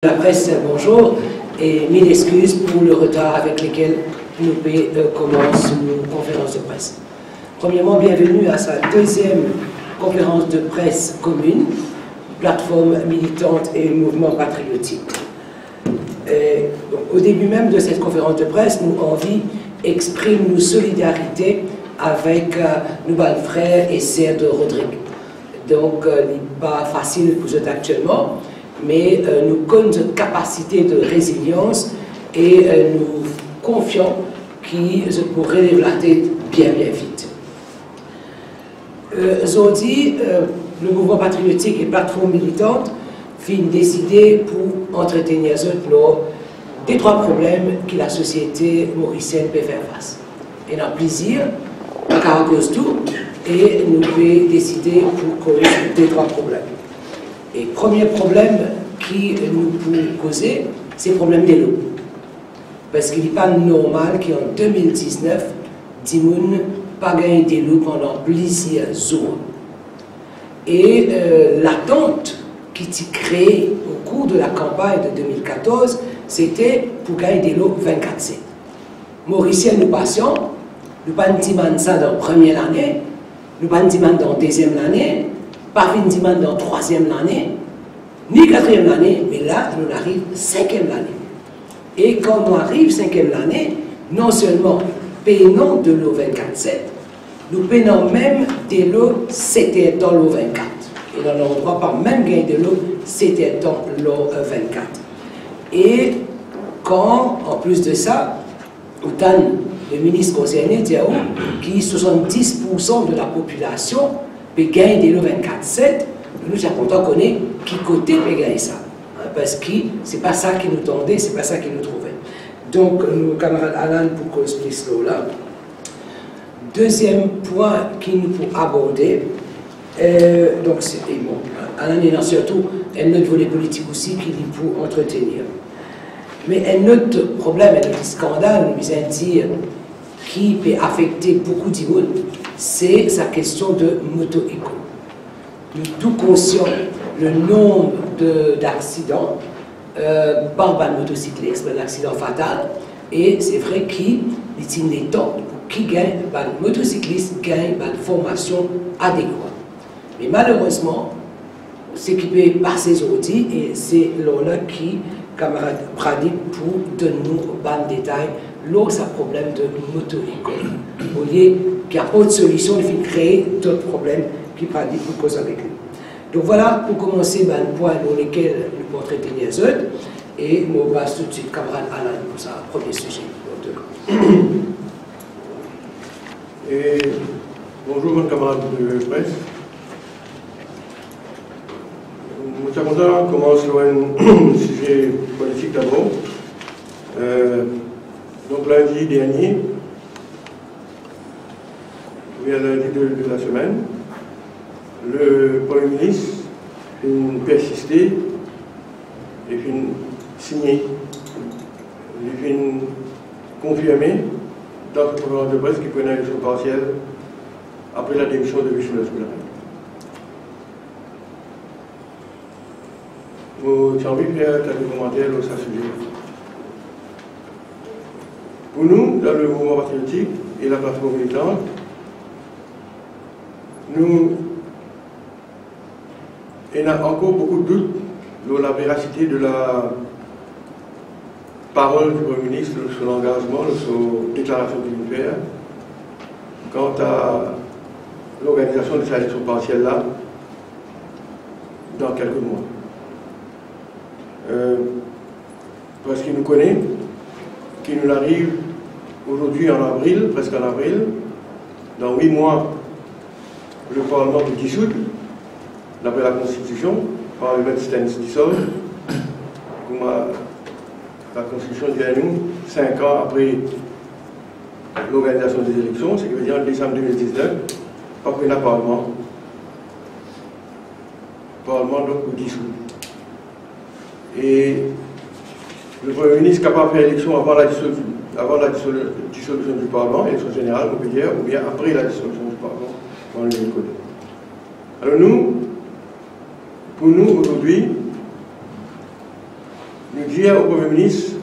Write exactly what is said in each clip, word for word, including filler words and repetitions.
Laprès, bonzour, e mil exkiz pou le retar avek lekel nou pe, euh, koumans nou konferans de pres. Premierman, bienveni a sa deziem konferans de pres komin, Plateforme Militante et Mouvement Patriotique. Euh, donc, au début même de cette conférence de presse, nou anvi exprim nou solidarite avek, euh, nou bann frer e ser de Rodrig. Donk, euh, li pa fasil pou zot aktielman, me, euh, nou konn zot kapasite de rezilians e, euh, nou konfian ki zot pou relev latet bien, bien vit. Euh, zordi, euh, le Mouvement Patriotique et Plateforme Militante finn deside pou antretenir zot lor de trwa problem ki lasosiete morisienn pe fer fas. Ena plizier, pa kapav koz tou, e nou pe deside pou koz de trwa problem. E premie problem ki nou pou koze, se problem delo. Parski li pa normal ki an de mil diznef, dimoun pa gagn delo pandan plizier zour. E, euh, latant ki ti kree o kour de la kanpagn de de mil katorz, sete pou gagn delo vennkat set. Morisien, nou pasian, nou pa'nn dimann sa dan premie lane, nou pa'nn dimann dan deziem lane, pa finn dimann dan trwaziem lane, ni katriem lane, me la, nou ariv sinkiem lane. E kan nou ariv sinkiem lane, non selman pena delo vennkat set, nou pena mem delo set er tan lor vennkat. E dan landrwa pa mem gagn delo set er tan lor, euh, vennkat. E kan, an plis de sa, ou tann le minis konserne dir ou ki swasanndis poursan de lapopilasion pe gagn delo vennkat set, nou ti a kontan kone ki kote pe gagn sa, hein, parski se pa sa ki nou tande, se pa sa ki nou trouve. Donk, nou kamarad Alan pou koz plis lor la. Deziem pwin ki nou pou aborde, euh, donk, se, e bon, Alan ena sirtou enn lot vole politik osi ki li pou antretenir. Me enn lot problem, enn lot skandal, nou bizin dir, ki pe afekte boukou dimoun, se sa kestion de moto-eko. Nou tou konsian le nonb de, d'aksidan, euh, par bann motosiklis, bann aksidan fatal, e se vre ki li ti letan pou ki gagn bann motosiklis gagn bann formasion adekwa. Me malerezman, seki pe pase zordi, e se lor la ki kamarad Pradip pou donn nou bann detay lor sa problem de moto-eko. Olie ki aport solision, li finn kree dot problem ki Pradip pou koz avek nou. Donk vwala, pou koumanse, bann pwin lor lekel nou pou antretenir zot, e mo pas toutswit kamarad Alan pou sa premie size. E bonzour bann kamarad de pres. Mo ti a kontan koumans lor enn size politik dabor. Euh, donk, lindi dernie, oubien lindi de, de la semenn, le Premie Minis finn persiste e finn signe, li finn konfirme dan so konferans de pres ki pou ena eleksion parsiel apre lademision de Wismila Soulahi. Mo ti anvi fer kelke komanter lor sa size. Pou nou, dan le Mouvement Patriotique et la Plateforme Militante, nou ena ankor boukou dout lor laverasite de la parol di Premie Minis, lor so langazman, lor so deklarasion ki li fer, kanta lorganizasion de sa eleksion parsiel la dan kelke mwa. Euh, parski nou kone ki nou ariv azordi an avril, preske an avril, dan wit mwa, le Parlman pou disoud, dapre Lakonstitision, par le met Stennis Dissol, kouma Lakonstitision dir nou, sink an apre lorganizasion de zeleksion, seki ve dir an desam de mil diznef, pa pou ena Parlman. Parlman, donk, pou disoud. E le Premie Minis kapav fer eleksion avan la disol-, avan la disol-, disolusion di Parlman, eleksion zeneral, mo pe dir, oubien apre la disolusion di Parlman, kan li vinn kone. Alor nou, pou nou, azordi, Nou dir o Premie Minis,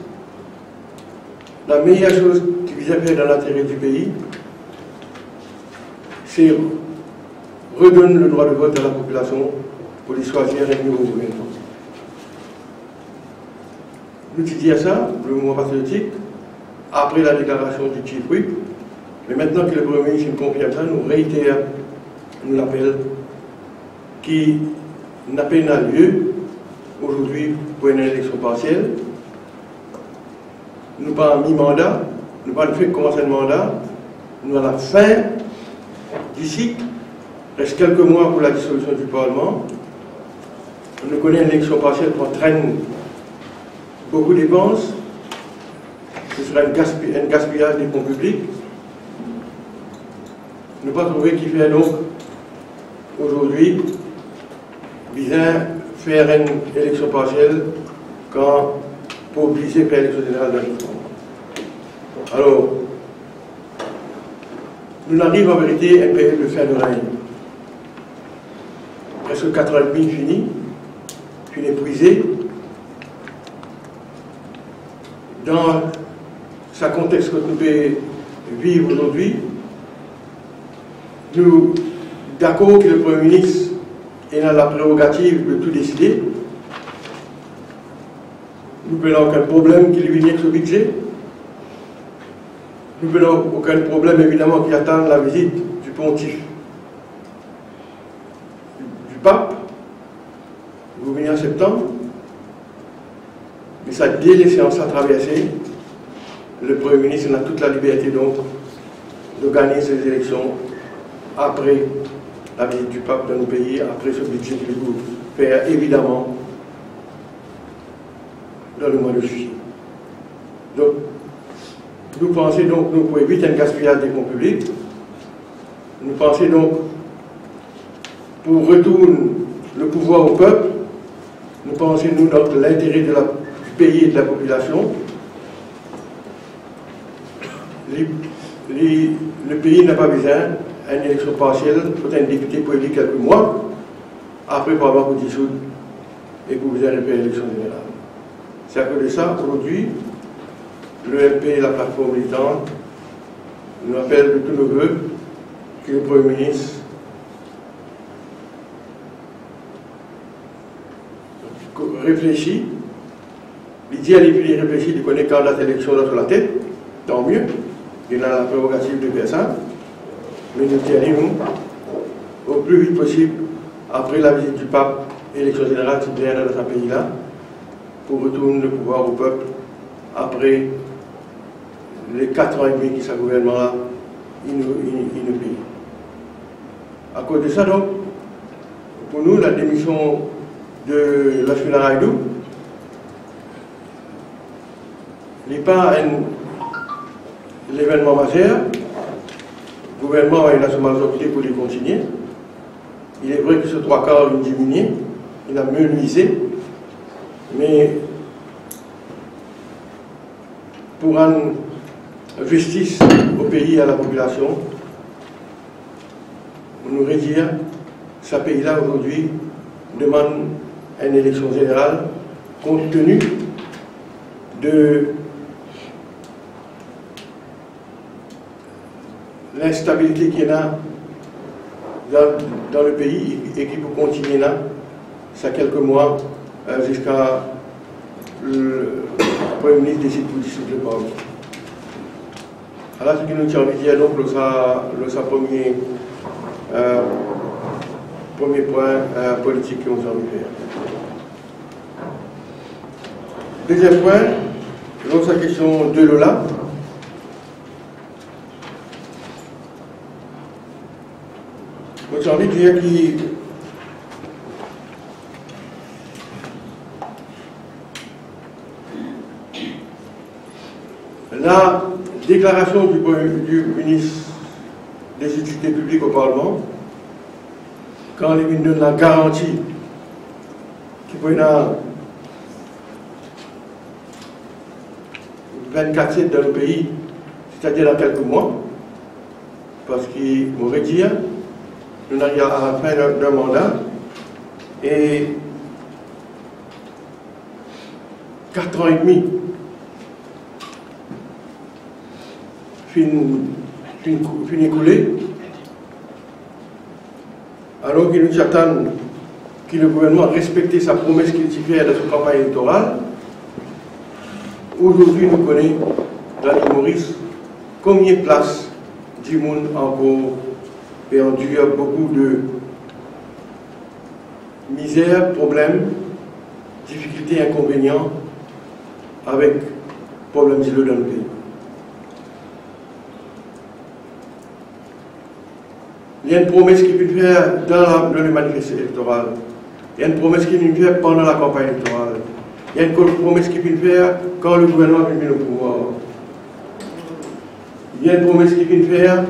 la meyer soz ki bizin fer dan lintere di pei, se redonn le drwa de vot a lapopilasion pou li swazir enn nouvo gouvernman. Nou ti dir sa le mouvman patriotik, apre ladeklarasion di Chief Whip, me aster ki le Premie Minis inn konfirm sa, nou reiter nou lapel ki napa ena lie azordi pou enn eleksion parsiel. Nou pa mi-manda, nou pa fek koumans enn manda, nou a lafin di sik, res kelke mwa pou ladisolision di parlman. Nou kone enn eleksion parsiel pou antrenn boukou depans, se sera enn gaspi-, enn gaspiyaz de fon piblik. Nou pa trouve kifer donk azordi bizin fer enn eleksion parsiel kan pou oblize fer eleksion zeneral dan enn mwa. Alor, nou ariv an verite enn period de fin de regn. Preske kat an edmi fini, finn epwize. Dan sa kontex kot nou pe viv azordi, nou dakor ki le Premie Minis ena laprerogativ de tou deside. Nou pena okenn problem ki li vini ek so bize. Nou pena okenn problem, evidaman, ki atann lavizit di Pontif, di Pap, pou vini an septanm. Me sa de leseans la traverse, le Premie Minis ena tou laliberte, donk, d'organiz le zeleksion apre lavizit di Pap dan nou pei, apre so bize ki li pou fer, evidaman, dan le mwa de zilye. Donk, nou panse, donk, nou pou evit enn gaspiyaz de fon piblik. Nou panse, donk, pou retourn le pouvwar o pep, nou panse, nou, dan lintere de la, di pei e de lapopilasion, li, li, le pei napa bizin enn eleksion parsiel kot enn depite pou eli kelke mwa, apre parlman pou dizoud e pou bizin refer eleksion zeneral. Se akoz de sa, azordi, le M P, la Platform Militan, nou apel de tou nou ve ki le Premie Minis reflesi, li dir li fini reflesi, li kone kan dat eleksion dan so latet, tanmie, li ena laprerogativ de fer sa, me nou dir li, nou, o pli vit posib, apre lavizit di Pap, eleksion zeneral ti bizin ena dan sa pei la, pou retourn le pouvwar o pep, apre le kat an edmi ki sa gouvernman la inn, inn, inn peye. Akoz de sa, donk, pou nou, lademision de Lakshmi Narayan Dubey, li pa enn levennman mazer. Gouvernman ena so mazorite pou li kontinie. Il est vrai ki so trwa kar inn diminie, inn amenuize, me pou rann zistis o pei, a lapopilasion, nou redir, sa pei la azordi demann enn eleksion zeneral, kont teni de linstabilite ki ena dan, dan le pei e ki pou kontinie la sa kelke mwa, eh, ziska le Premie Minis desid pou dizoud le Parlman. Ala seki nou ti anvi dir, donk, lor sa, lor sa premie, eh, premie pwin, eh, politik ki nou ti anvi fer. Deziem pwin, lor sa kestion delo la, mo ti anvi dir ki ladeklarasion di, di minis dez itilite piblik o Parlman, kan li vinn donn lagaranti ki pou ena vennkat set dan nou pei, setadir dan kelke mwa, parski mo redir, nou ariv a lafin de, de manda, e Kat an edmi finn, finn, finn ekoule. Alor ki nou ti atann ki le gouvernman respekte sa promes ki li ti fer dan so kanpagn elektoral, azordi nou kone dan Lil Moris konbien plas dimoun ankor pe andir boukou de mizer, problem, difikilte, inkonvenian avek problem dilo dan nou pei. Li enn promes ki finn fer dan la, dan le manifes elektoral. Li enn promes ki finn fer pandan lakanpagn elektoral. Li enn promes ki finn fer kan le gouvernman finn vinn o pouvwar. Li enn promes ki finn fer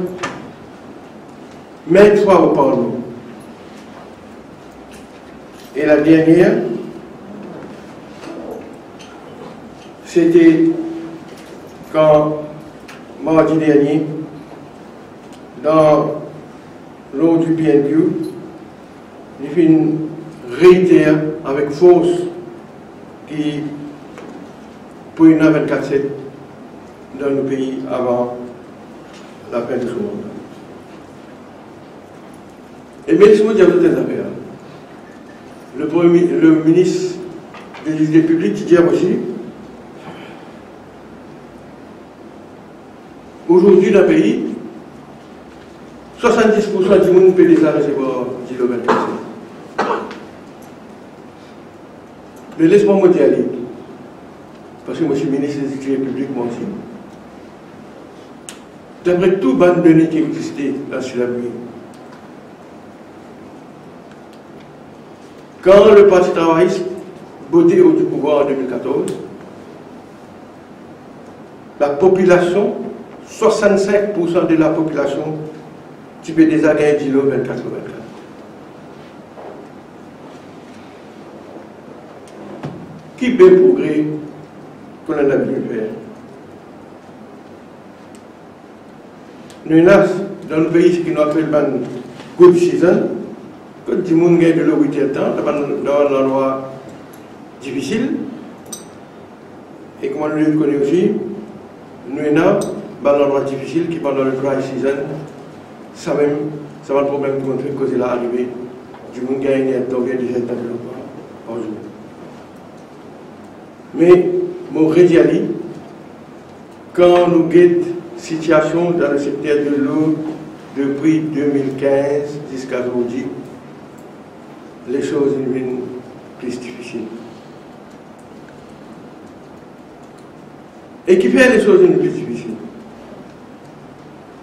mem fwa o parlman. E la dernie, sete kan mardi dernie, dan lord du P N Q, li finn reiter avek fors ki pou ena vennkat set dan nou pei avan lafin de so manda. E me les mo dir zot enn zafer. Le Premie mi-, le minis de Liziste Piblik ti dir osi, azordi dan pei, swasanndis poursan dimoun pe deza resevwar dilo vennkat set. Me les mwa mo dir li, parski mo osi minis Liziste Piblik, mwa osi. Dapre tou bann done ki existe dan Sud Apui, kan le Parti Travayis bote o pouvwar an de mil katorz, lapopilasion, swasannsink poursan de lapopilasion ti pe deza gagn dilo vennkat lor vennkat. Ki bel progre ki nou ena vinn fer? Nou ena dan nou pei seki nou apel bann good season, kot dimoun gagn dilo wit er tan, dan bann, dan bann landrwa difisil. E kouma nou le kone osi, nou ena bann landrwa difisil ki pandan le dry season, samem, sa bann problem ki konn fer koze la arive, dimoun gagn enn er tan oubien de er tan dilo par, par zour. Me mo redir li, kan nou get sitiasion dan le sekter delo depi de mil kinz ziska zordi, lesoz inn vinn pli difisil. E kifer lesoz inn pli difisil?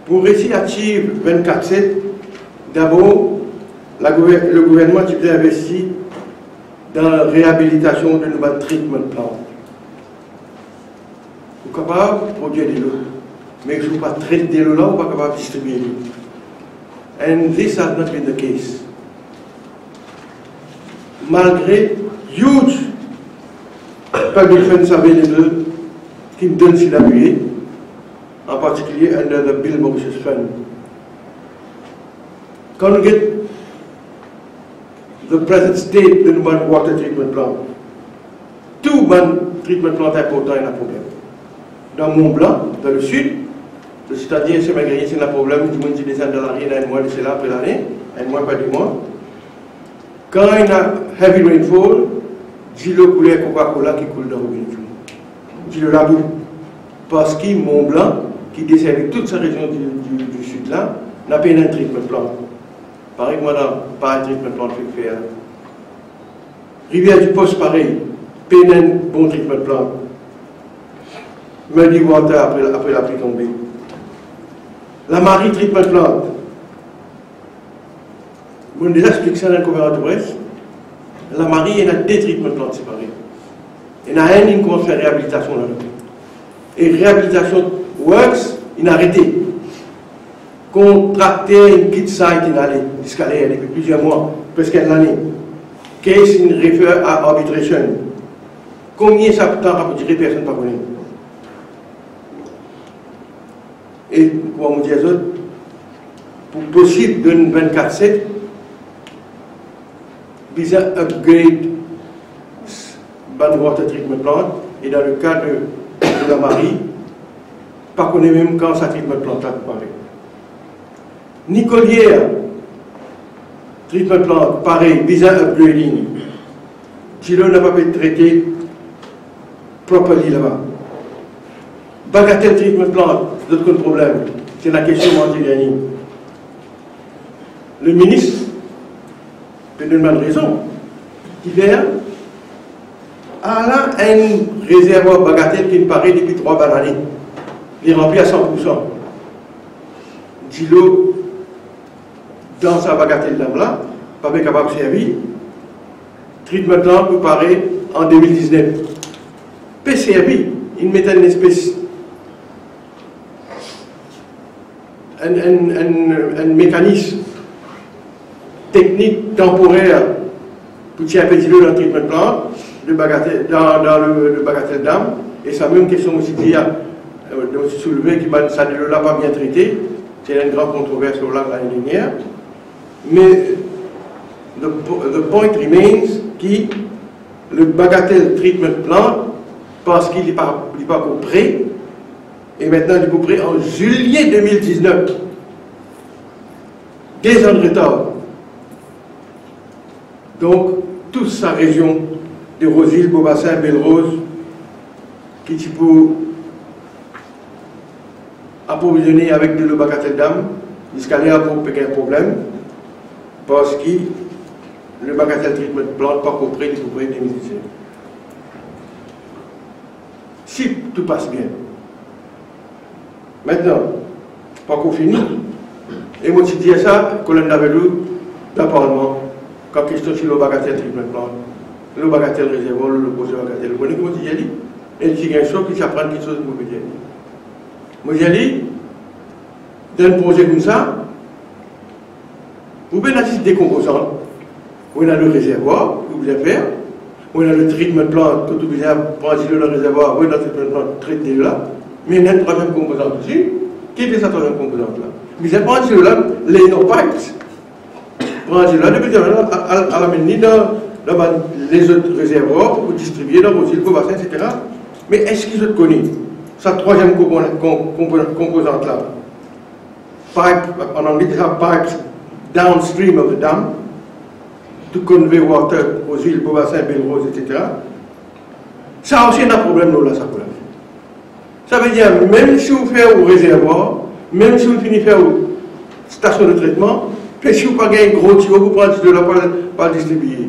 Pou resi achieve vennkat set, dabor, lagouver-, legouvernman ti pe investi dan reabilitasion de nou bann treatment plant. Ou kapav prodwir delo, me si ou pa tret delo la, ou pa kapav distribie li. And this has not been the case. Malgre huge public funds available ki donn sila biye, an partikilie under the Bill Mauritius Fund. Kan nou get the present state de nou bann water treatment plant, tou bann treatment plant inportan ena problem. Dan Mont Blanc, dan lesid, setadir, semin Guerrier, si ena problem, dimoun ti desann dan lari, ena enn mwa de sela, apre lane, enn mwa, pa de mwa. Kan ena heavy rainfall, dilo kouler Coca-Cola ki koul dan robine dimoun. Dilo labou. Parski Mont Blanc, ki deservi tou sa rezion di, di, di sid la, napa ena treatment plant. Parey kouma dan, pa treatment plant fek fer la. Rivière du Poste, parey, pena enn bon treatment plant. Muddy water apre, apre lapli tonbe. Lamari treatment plant. Mo deza explik sa dan konferans de pres. Lamari ena de treatment plant separe. Ena enn, inn koumans fer reabilitasion la. E reabilitasion works inn arete. Kontrakter inn kit sa, inn ale ziska ler, depi plizier mwa, preske enn lane. Case inn refer a arbitration. Konbien sa tan sa pou dire, personn pa kone. E kouma mo dir zot, pou posib donn vennkat set, bizin upgrade bann water treatment plant, E dan le ka de, de lamari, pa kone mem kan sa treatment plant la pou pare. Ni Collier, treatment plant, parey, bizin upgrading. Dilo napa pe trete properly laba. Bagatelle treatment plant, zot konn problem. Se la kestion mwa ti gagn. Le minis pe donn bann rezon. Kifer? Ala enn rezervwar Bagatelle ki pare depi trwa bann ane. Li ranpli a san pour san. Dilo dan sa Bagatelle Dam la, pa pe kapav servi. Treatment plant pou pare an de mil diznef. Pe servi, inn met enn espes, enn, enn, enn, enn mekanis teknik tanporer pou tir inpe dilo dan treatment plant, de Bagatelle, dan, dan le, le Bagatelle Dam. E sa mem kestion osi dir, eh, osi soulve ki bann sa dilo la pa bien trete. Ti ena enn gran kontrovers lor la lane dernier. Me the po-, the point remains ki le Bagatelle treatment plant, parski li pa, li pa ankor pre, e mintnan li pou pre an zilie de mil diznef. De zan retar. Donk, tou sa rezion de Rose Hill, Beau Bassin, Belle Rose, ki ti pou aprovizionnen avek dilo Bagatelle Dam, ziska ler ankor pe gagn problem, parski le Bagatelle treatment plant pa ankor pre, li pou pre de mil diznef. Si tou pas bien. Mintnan, pa ankor fini. E mo ti dir sa, Colin Davelou, dan Parlman, kan kestion ti lor Bagatelle treatment plant, lor Bagatelle rezervwar, lor proze Bagatelle. Ou kone ki mo ti dir li? E li ti gagn sok, li ti aprann kiksoz mo pe dir li. Mo dir li, dan enn proze koumsa, ou pena zis de konpozant. Ou ena le rezervwar, ou bizin fer. Ou ena le treatment plant, kot ou bizin pran dilo dan rezervwar, ou ena treatment plant, tret dilo la. Me ena enn trwaziem konpozant osi. Ki pe sa trwaziem konpozant la? Bizin pran dilo la, lay in pipes. Pran dilo la, depi dilo la, al, al, al amenn li dan, dan bann lezot rezervwar pou distribie dan Rose Hill, Beau Bassin, et cetera. Me eski zot kone sa trwaziem konpo-, kon-, konpo-, konpozant la? Pipe, an angle, they have pipes downstream of the dam to convey water, Rose Hill, Beau Bassin, Belle Rose, et cetera. Sa osi ena problem lor la, sa pou la. Savedir, mem si ou fer ou rezervwar, mem si ou fini fer ou stasion de tretman, me si ou pa gagn gro tiyo pou pran dilo la pou al, pou al distribie.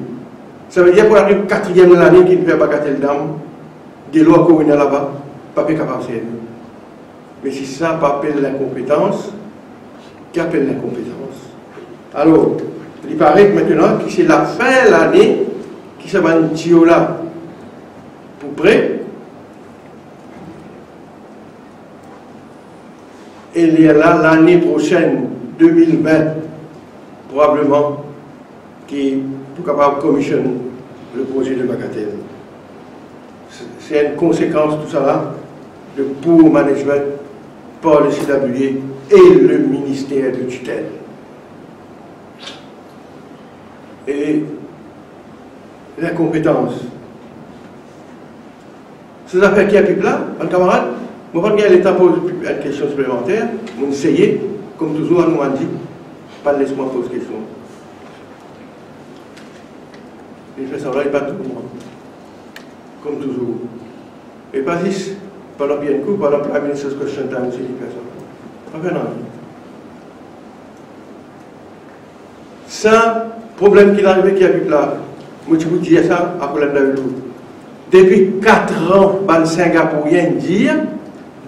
Savedir, pou ariv katriem lane ki fer Bagatelle Dam, dilo ankor ena laba, pa pe kapav servi. Me si sa pa apel linkonpetans, ki apel linkonpetans? Alor, li paret mintnan ki se lafin lane ki sa bann tiyo la pou pre, e lerla, lane prosenn, de mil vin, probableman, ki pou kapav commission le proze de Bagatelle. Se, se enn konsekans tou sa la, de poor management par le C W A e le minister de titel. E linkonpetans. Se zafer ki enn pip la, bann kamarad, mo pa gagn letan poz enn kestion siplemanter, mo seye, kom touzour, anou mandi, pa les mwa poz kestion. Li fer sa la, li pa tou mwa. Kom touzour. E pa zis pandan P N Q, pandan Prime Minister's Question Time osi, li fer sa. Pa fer nanye. Sa problem ki arive ki arive la, mo ti pou dir sa a Colin Davelou. Depi kat an, bann Singapourien dir,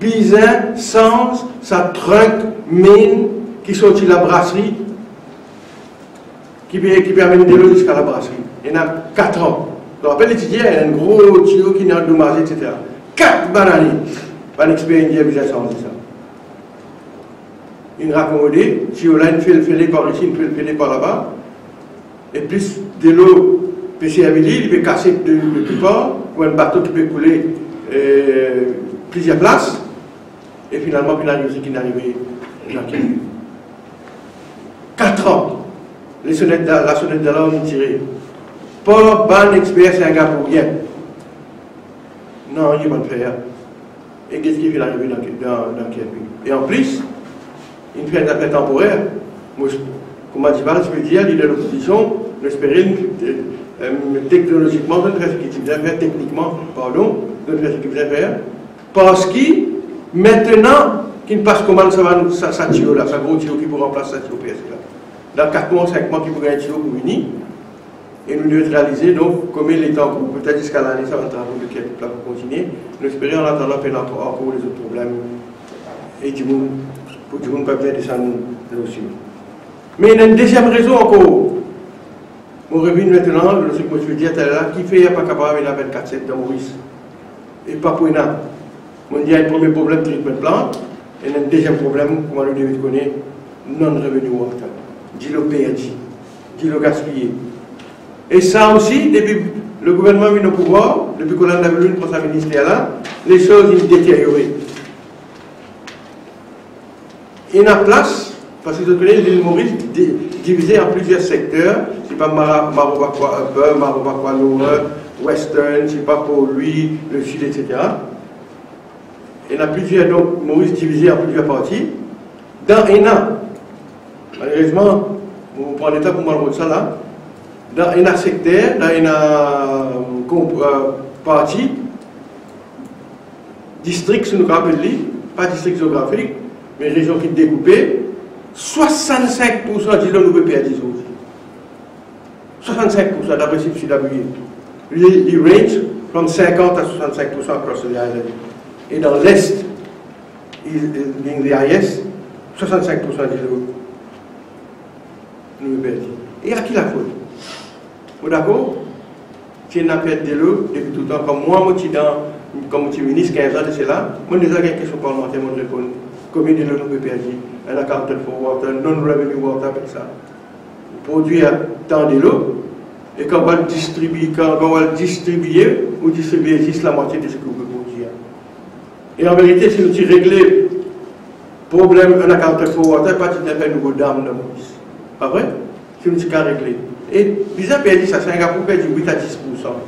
bizin sanz sa trunk main ki sorti labrasri, ki pe, ki pe amenn delo ziska labrasri. Ena kat an. Donk, apre li ti dir, ena enn gro tiyo ki inn andomaze, et cetera. Kat bann ane, bann exper inn dir bizin sanze sa. Inn rakomode, tiyo la inn felfele par isi, inn felfele par laba. E plis delo pe servi li, li pe kase de, de tou par, kouma enn bato ki pe koule, eh, plizier plas. E finalman, finn arive seki finn arive Jacqueline. Kat an, lesonet da-, lasonet dalarm tire par bann exper Singapourien. Non, li pa'nn fer. E get ki finn arive dan, dan, dan Kirkuk. E anplis, li fer zafer tanporer. Mo, kouma Dival ti pe dir, lider lopozision, nou espere, eh, eh, teknolozikman, zot fer seki ti bizin fer, teknikman, pardon, zot fer seki bizin fer. Parski, aster ki pas komann sa bann, sa, sa tiyo la, sa gro tiyo ki pou ranplas sa tiyo P S C la. Dan kat mwa, sink mwa ki pou gagn tiyo pou vini, e nou neutralize, donk, konbien letan ankor, petet ziska lane, sa bann travo de Kirkuk la pou kontinie. Nou espere, an atandan, pena ankor lezot problem, e dimoun, pou dimoun pa bizin desann lor sime. Me ena enn deziem rezon ankor. Mo revinn aster lor seki mo ti pe dir taler la, kifer pa kapav ena vennkat set dan Moris? E pa pou ena. Mo dir, enn premie problem, treatment plant, e enn deziem problem, kouma nou deza kone, non-revenue water. Dilo perdi, dilo gaspiye. E sa osi, depi le gouvernman vinn o pouvwar, depi Colin Davelou pran sa minister la, lesoz inn deteryore. Ena plas, parski zot kone, lil Moris di-, divize an plizier sekter, sepa Mara-, Marovaquois Upper, Marovaquois Lower, Western, sepa Port Louis, le Sud, et cetera. Ena plizier, donk, Moris divize an plizier parti. Dan ena, malerezman, mo pran letan pou mo al rod sa la, dan ena sekter, dan ena, euh, konp-, euh, parti, distrik, si nou kapav apel li, pa distrik zeografik, me rezion ki dekoupe, swasannsink poursan dilo nou pe perdi zordi. Swasannsink poursan, dapre sif ki ti apiye. Li, li range from sinkant a swasannsink poursan across the island. E dan Lest, in, in the I S, swasannsink poursan dilo nou pe perdi. E a ki lafot? Mo dakor, ti ena pert delo depi toultan. Kan mwa, mo ti dan, kan mo ti minis, kinz an de sela, mo deza gagn kestion parlimanter, mo reponn, konbien delo nou pe perdi? Unaccounted for water, non-revenue water, apel sa. Prodwir tan delo, e kan ou al distribie, kan, kan ou al distribie, ou distribie zis lamwatie de seki ou pe prodwir. E an verite, si nou ti regle problem unaccounted for water, pa ti bizin fer nouvo dam dan Moris. Pa vre? Si nou ti kapav regle. E bizin perdi sa, Singapour perdi wit a dis poursan.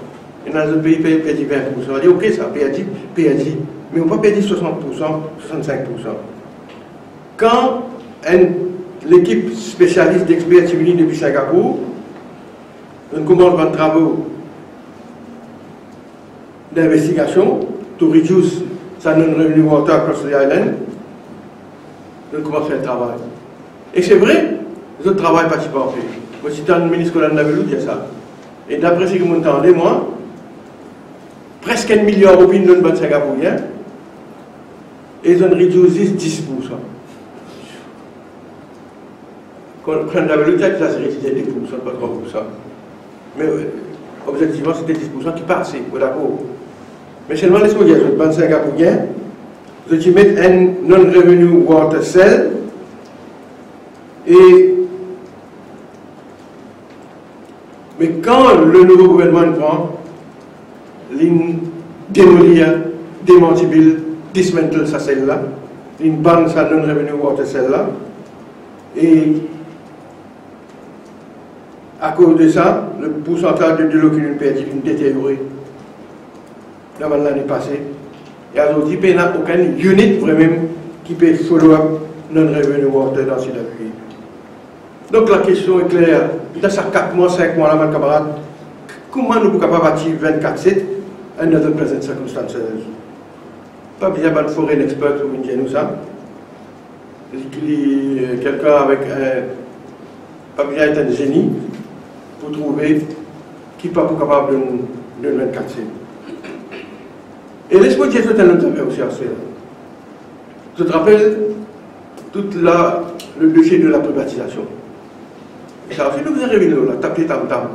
Ena zot pei pe-, perdi vin poursan. Li ok sa, perdi, perdi. Me ou pa perdi swasant poursan, swasannsink poursan. Kan enn lekip spesialis, dexper ti vini depi Singapour, zot koumans bann travo dinvestigasion to reduce sa non-revenue water across the island, zot koumans fer travay. E se vre, zot travay pa ti parfe. Mo ti tann minis Colin Davelou dir sa. E dapre seki mo tande, mwa, preske enn miliar roupi inn donn bann Singapourien, e zot inn reduce zis dis poursan. Kan, kan Davelou ti al, sa ti reduce de poursan, pa trwa poursan. Me, euh, obzektifman, sete dis poursan ki pa ase, mo dakor. Me selman, les mo dir zot, bann Singapourien, zot ti met enn non-revenue water cell, e, me kan le nouvo gouvernman inn pran, linn demolir, demantibil, dismantle sa cell la, linn bann sa non-revenue water cell la, e akoz de sa, le poursantaz de delo ki nou perdi, linn deteryore dan bann lane pase. E azordi, pena okenn unit vremem ki pe follow up non-revenue water dan Sid Apui. Donk, lakestion e kler, dan sa kat mwa, sink mwa la, bann kamarad, kouma nou pou kapav achieve vennkat set under the present circumstances? Pa bizin bann foreign expert pou vinn dir nou sa. Li, li, euh, kelkenn avek, euh, pa bizin et enn zeni pou trouve ki pa pou kapav donn, donn vennkat set. E les mo dir zot enn lot zafer osi, aster. Zot rapel tou la, le dosie de la privatizasion. E sa osi nou bizin revinn lor la, tape tam-tam.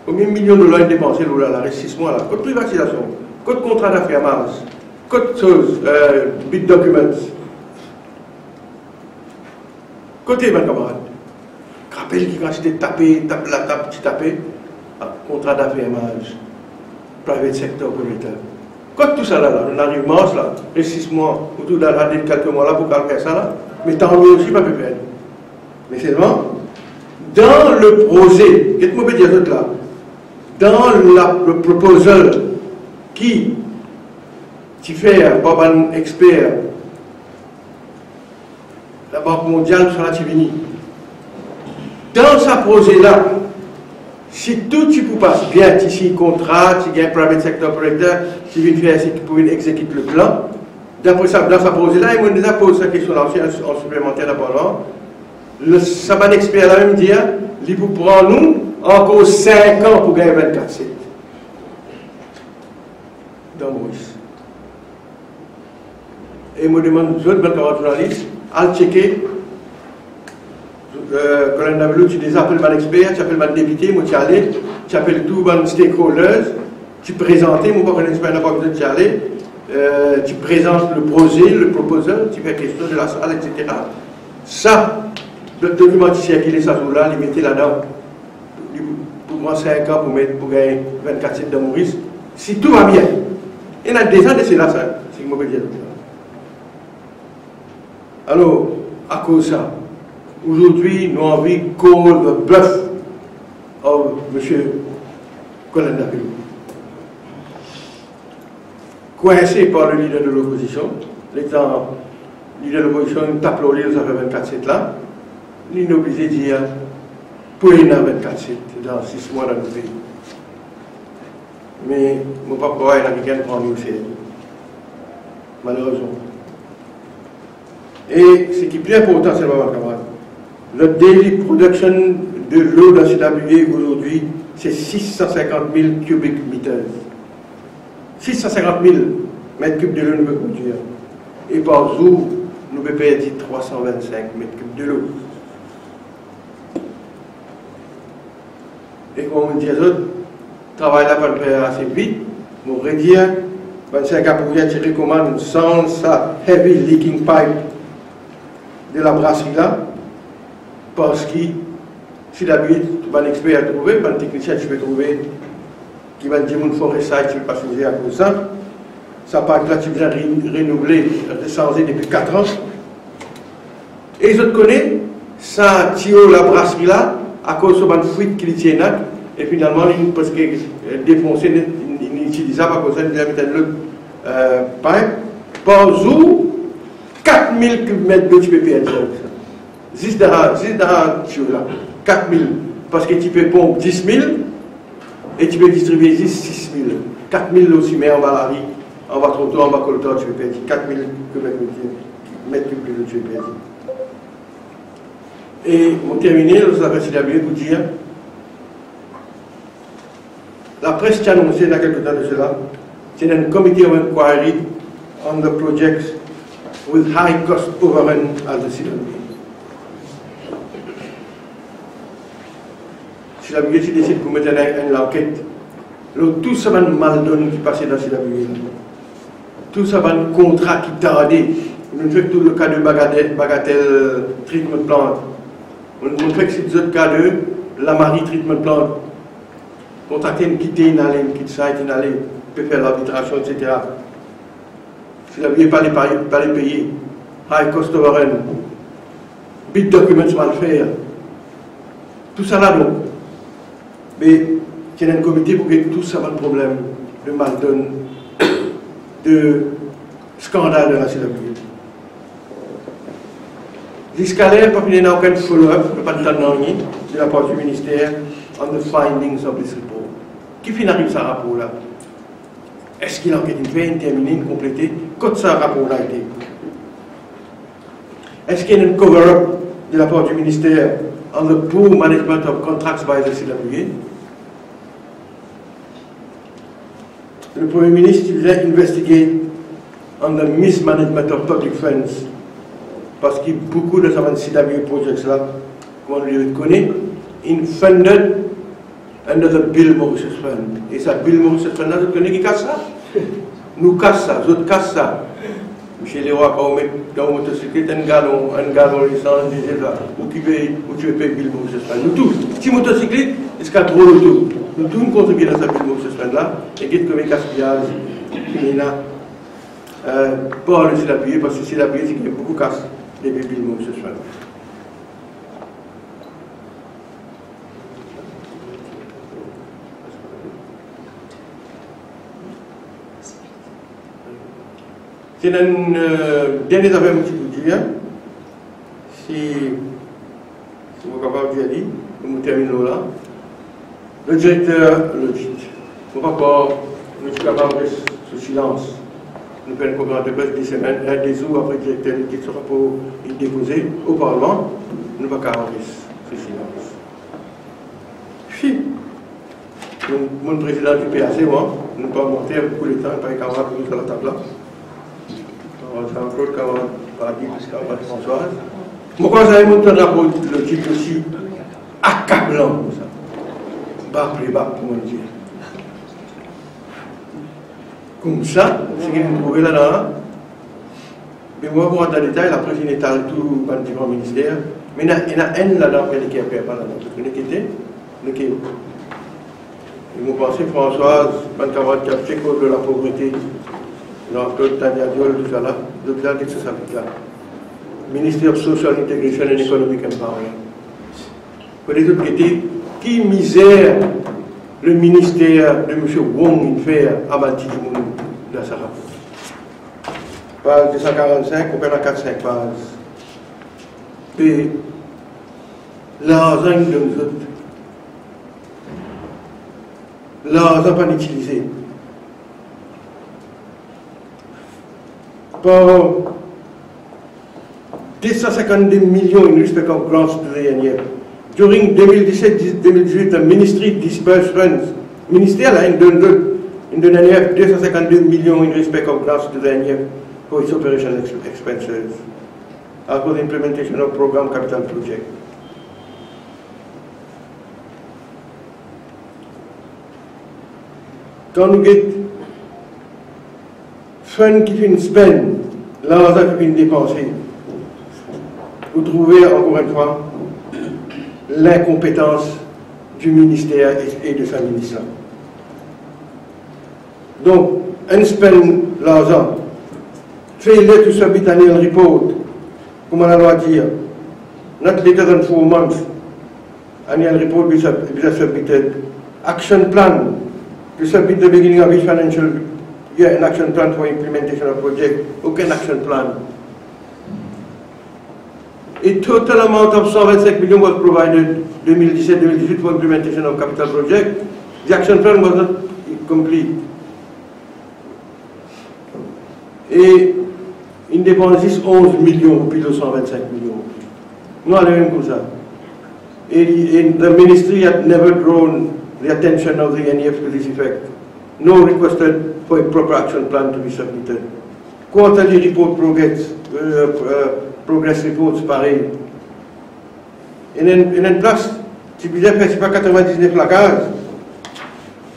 Konbien milion dolar inn depanse lor la, la res sis mwa la? Kot privatizasion? Kot kontra dafermaz? Kot soz, euh, bid documents? Kote bann kamarad? Rapel ki kantite tape, tap latab ti tape, ah, kontra dafermaz, private sector operator. Kot tousala la? Nou ariv mars la, res sis mwa, ou tou dan la, dan kelke mwa la pou kapav fer sa la. Me tann nou osi pa pe fer. Me selman, dan le proze, get mo pe dir zot la, dan la, le proposal ki ti fer par bann exper, Labank Mondial, tousala ti vini. Dan sa proze la, si tou ti pou pas bien, ti sign kontra, ti gagn private sector operator, ti vinn fer, ti pou vinn exekit le plan. Dapre sa, dan sa proze la, e mo deza poz sa kestion la osi an, an siplemanter dan pa lontan. Le, sa bann exper la mem dir, li pou pran nou ankor sink an pou gagn vennkat set dan Moris. E mo demann zot, bann kamarad zournalis, al tcheke. Euh, Colin Davelot ti deza apel bann exper, ti apel bann depite, mo ti ale, ti apel tou bann stakeholders, ti prezante, mo pa kone si bann la pa bizin ti ale, euh, ti prezant le proze, le proposal, ti fer kestion de lasal, et cetera. Sa, le dokiman ti sirkile sa zour la, li mete ladan. Li pou, pou pran sink an pou met, pou gagn vennkat set dan Moris, si tou va bien. Ena deza de sela, sa, seki mo pe dir. Alor, akoz sa, azordi, nou anvi call the bluff of Monsieur Colin Davelot. Kwinse par le lider de lopozision, letan lider lopozision inn tap lor li lor zafer vennkat set la, li inn oblize dir, pou ena vennkat set dan sis mwa dan nou pei. Me mo pa krwar ena kikenn pran li oserye, malerezman. E seki pli inportan, se bann kamarad, le daily production de l'eau dan C W A azordi, se sis san sinkant mil cubic meters. Sis san sinkant mil met kib delo nou pe prodwir. E par zour, nou pe perdi trwa san vennsenk met kib delo. E kouma mo dir zot, travay la pa'nn fer ase vit. Mo redir, bann Singapourien ti rekomann sanz sa heavy leaking pipe de labrasri la, parski C W A, bann exper trouve, bann teknisien ti pe trouve ki bann dimoun Forest Side ti pe pa size akoz sa. Sa pipe la ti bizin re-, renouvle, sanze depi kat an. E zot kone, sa tiyo labrasri la, akoz so bann fwit ki li ti ena, e finalman, li preske, eh, defonse, li, li, li itilizab, akoz sa, li bizin met enn lot, eh, pipe. Par zour, kat mil kib met delo ti pe perdi avek sa. Zis dan, zis dan tiyo la, kat mil, parski ti pe ponp dis mil, e ti pe distribie zis sis mil. Kat mil lor simin, anba lari, anba trotwar, anba koltar, ti pe perdi. Kat mil kib met, met kib delo ti pe perdi. E mo termine lor sa, zis pou dir, lapres ti anonse, ena kelke tan de sela, ti ena enn committee of inquiry on the projects with high cost overrun at the C W A. C W A ti desid pou met enn, enn lanket lor tou sa bann maldonn ki pase dan C W A. Tou sa bann kontra ki tarde. Nou fek tou le ka de Bagadelle, Bagatelle Treatment Plant. Nou, nou fek sit zot ka de Lamarie Treatment Plant. Kontrakter inn kite, inn ale, inn kit sa, inn ale, pe fer larbitrasion, et cetera. Si labiye pa le peye, pa le peye, high cost overrun, bid documents mal fer, tousala donk. Me ti ena enn komite pou get tou sa bann problem de maldonn, de skandal dan la C W A. Ziska ler pa finn ena okenn follow-up, nou pa tann nanye de lapar di minister on the findings of this report. Ki finn ariv sa rapor la? Eski lanket inn fer, inn termine, inn konplete? Kot sa rapor la ete? Eski ena enn cover-up de lapar di minister on the poor management of contracts by the C W A? Le Premie Minis ti bizin investigate on the mismanagement of public funds, parski boukou dan sa bann C W A projects la, kouma nou dimoun kone, inn funded under the Bill Mauritius Fund. E sa Bill Mauritius Fund la, zot kone ki kas sa? Nou kas sa, zot kas sa. Misie Leroy, kan ou met dan ou motosiklet enn galon, enn galon lesans, dizel la, ou ki pe, ou ti pe pey Bill Mauritius Fund? Nou tou, ti motosiklet ziska dro loto, nou tou nou kontribie dan sa Bill Mauritius Fund la. E get konbien gaspiyaz ki ena, euh, par le C W A, parski C W A ti gagn boukou kas depi Bill Mauritius Fund. Ena enn, eh, dernie zafer mo ti pou dir, si, si mo kapav dir li, e mo terminn lor la. Le direkter lodit, mo pa krwar nou ti kapav res sou silans. Nou fer enn konferans de pres de semenn, enn, de zour apre direkter lodit so rapor inn depoze o Parlman, nou pa kapav res sou silans. Si. Donk, mo prezidan di P A C, mwa, nou pa monte avek kou letan, pa kamarad pou nou latab la. Kamarad Jean-Claude, kamarad Paradis, kamarad Françoise. Mo krwar zame mo tann rapor lodit osi akablan koumsa. Bak le bak, kouma dir. Koumsa, seki nou trouve ladan la, me mo pa pou rant dan detay, lapres inn etal tou bann diferan minister, me ena, ena enn ladan ki leker per pa ladan, nou kite, nou kite. E mo panse Françoise, bann kamarad ki ap check out lapovrete, Jean-Claude, Tania Diol, tousala, zot al get sa savit la. Ministry of Social Integration and Economic Empowerment. Kot zot gete ki mizer le minister de Misie Wong inn fer a bann ti dimoun dan sa rapor. Paz de san karannsink, ou pena kat sink paz. Pe larzan inn donn zot. Larzan pa'nn itilize. Par de san sinkant-de milion in respect of grants to the N E F. During de mil diset, de mil dizuit, the ministry disbursed funds. Minister la, inn donn, donn, inn donn N E F de san sinkant-de milion in respect of grants to the N E F for its operation ex-, expenses. As for the implementation of program capital project. Kan nou get fund ki finn spend, larzan ki finn depanse, ou trouve ankor enn fwa linkonpetans di minister e, e de sa minis la. Donk, enn spend larzan, failure to submit annual report, kouma lalwa dir, not later than four months, annual report be sub-, be submitted. Action plan, to submit the beginning of each financial year an action plan for implementation of project. Okenn action plan. A total amount of san vinn-sink milion was provided de mil diset de mil dizuit for implementation of capital project. The action plan was not complete. E inn depans zis onz milion roupi lor san vinn-sink milion roupi. Nou ale mem koumsa. E, e the ministry had never drawn the attention of the N E F to this effect, nor requested for a proper action plan to be submitted. Quarterly report progress, uh, uh, progress reports, parey. Ena enn, ena enn plas, ti bizin fer sipa katrevin-diznef lakaz.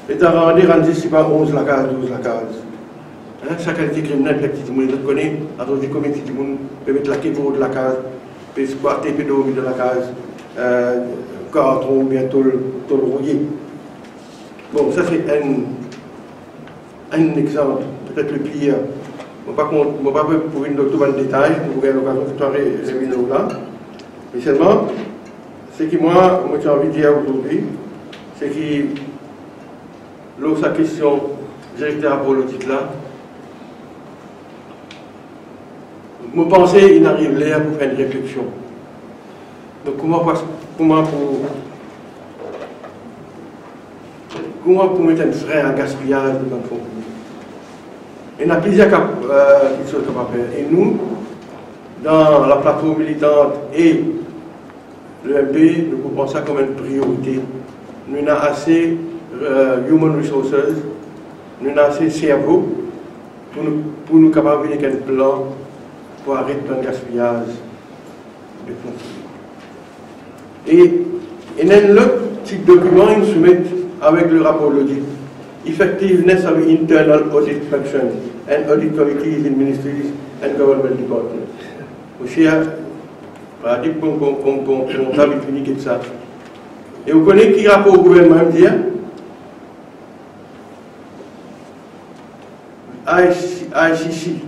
E ti rande, rann zis sipa onz lakaz, douz lakaz. Hein, sa kalite kriminel, fer ti dimoun, zot kone, atann konbien ti dimoun pe met lake bor lakaz, pe skwate, pe dormi dan lakaz, eh, kartron oubien tol, tol rouye. Bon, sa se enn, enn exanp, petet le pir. Mo pa kont, mo pa pou, pou vinn dan tou bann detay, nou pou gagn lokazion pou revinn lor la. Me selman, seki mwa, mo ti anvi dir azordi, seki lor sa kestion direkter rapor lodit la, mo panse inn ariv ler pou fer enn refleksion. Donk, kouma pou, kouma pou, kouma pou met enn fren a gaspiyaz dan bann fon piblik? Ena plizier ka, eh, kiksoz kapav fer. E nou, dan la platform militant e le M P, nou pou pran sa kom enn priorite. Nou ena ase, eh, human resources, nou ena ase servo pou nou, pou nou kapav vinn ek enn plan pou aret bann gaspiyaz de fon piblik. E, ena enn lot ti dokiman inn soumet avek le rapor lodit, Effectiveness of Internal Audit Function and Audit Committees in Ministries and Government Departments. Ou sir, pa dir kouma, kouma, kouma, kouma sa vinn vini get sa. E ou kone ki rapor gouvernman dir? I C, I C C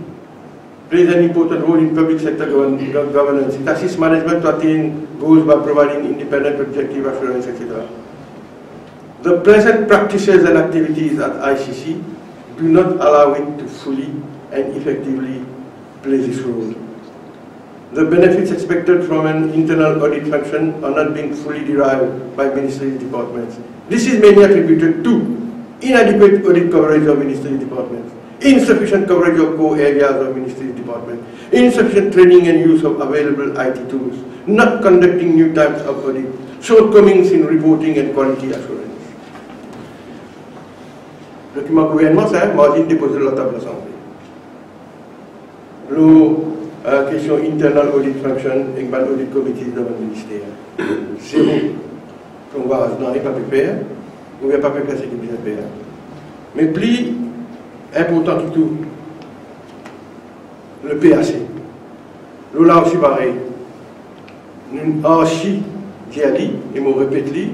plays an important role in public sector govern-, gov-, governance. It assists management to attain goals by providing independent, objective assurance, et cetera. The present practices and activities at I C C do not allow it to fully and effectively play this role. The benefits expected from an internal audit function are not being fully derived by ministry departments. This is mainly attributed to inadequate audit coverage of ministry departments, insufficient coverage of core areas of ministry department, insufficient training and use of available I T tools, not conducting new types of audit, shortcomings in reporting and quality assurance. Dokiman gouvernman sa, Martine depoze lor latab Lasanble. Lor, euh, kestion internal audit function ek bann audit committees dan bann minister. Zero. Ton vaz nanye pa pe fer, oubien pa pe fer seki bizin fer. Me pli inportan ki tou, le P A C. Lor la osi parey, nou arsi dir li, e mo repet li,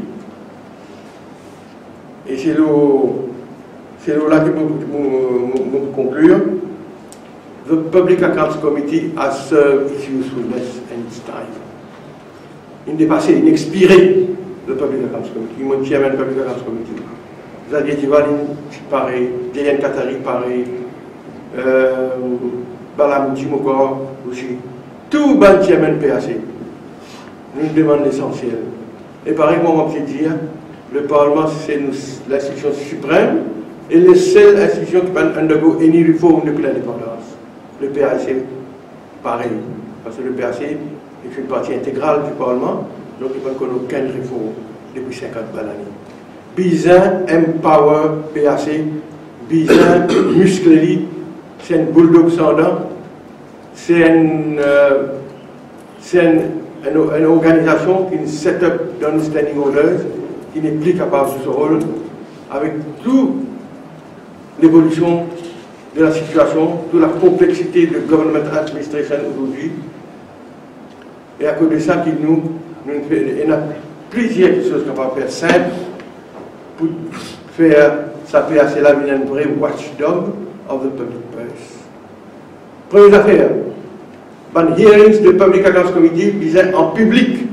e se lor, se lor la ki mo, mo, mo, mo pou konklir. The Public Accounts Committee has served its usefulness and its time. Inn depase, inn expire, le Public Accounts Committee. Mo chairman Public Accounts Committee. Xavier Duval, inn parey, Deriane Catari, parey, euh, Balaam Dimokor osi. Tou bann chairman P A C, nou demann lesansiel. E parey kouma mo ti dir, le Parlman se nou, l'institution suprême e le sel institution ki pa'nn undergo any reform depi lindepandans. Le P A C parey, parski le P A C est une partie intégrale du Parlement, donk li pa'nn konn okenn reform depi sinkant bann ane. Bizin empower P A C, bizin miskle li, se enn bouldog san dan, se enn, euh, se enn, enn, enn organizasion ki set up dan standing orders, ki nepli kapav zwe so rol avek tou l'évolution de la situation, toute la complexité de government administration aujourd'hui. E akoz de sa ki nou, nou fer, ena plizier kiksoz kapav fer sinp pou fer sa P A C la vinn enn vre watchdog of the public purse. Premie zafer, bann hearings de Public Accounts Committee bizin an piblik.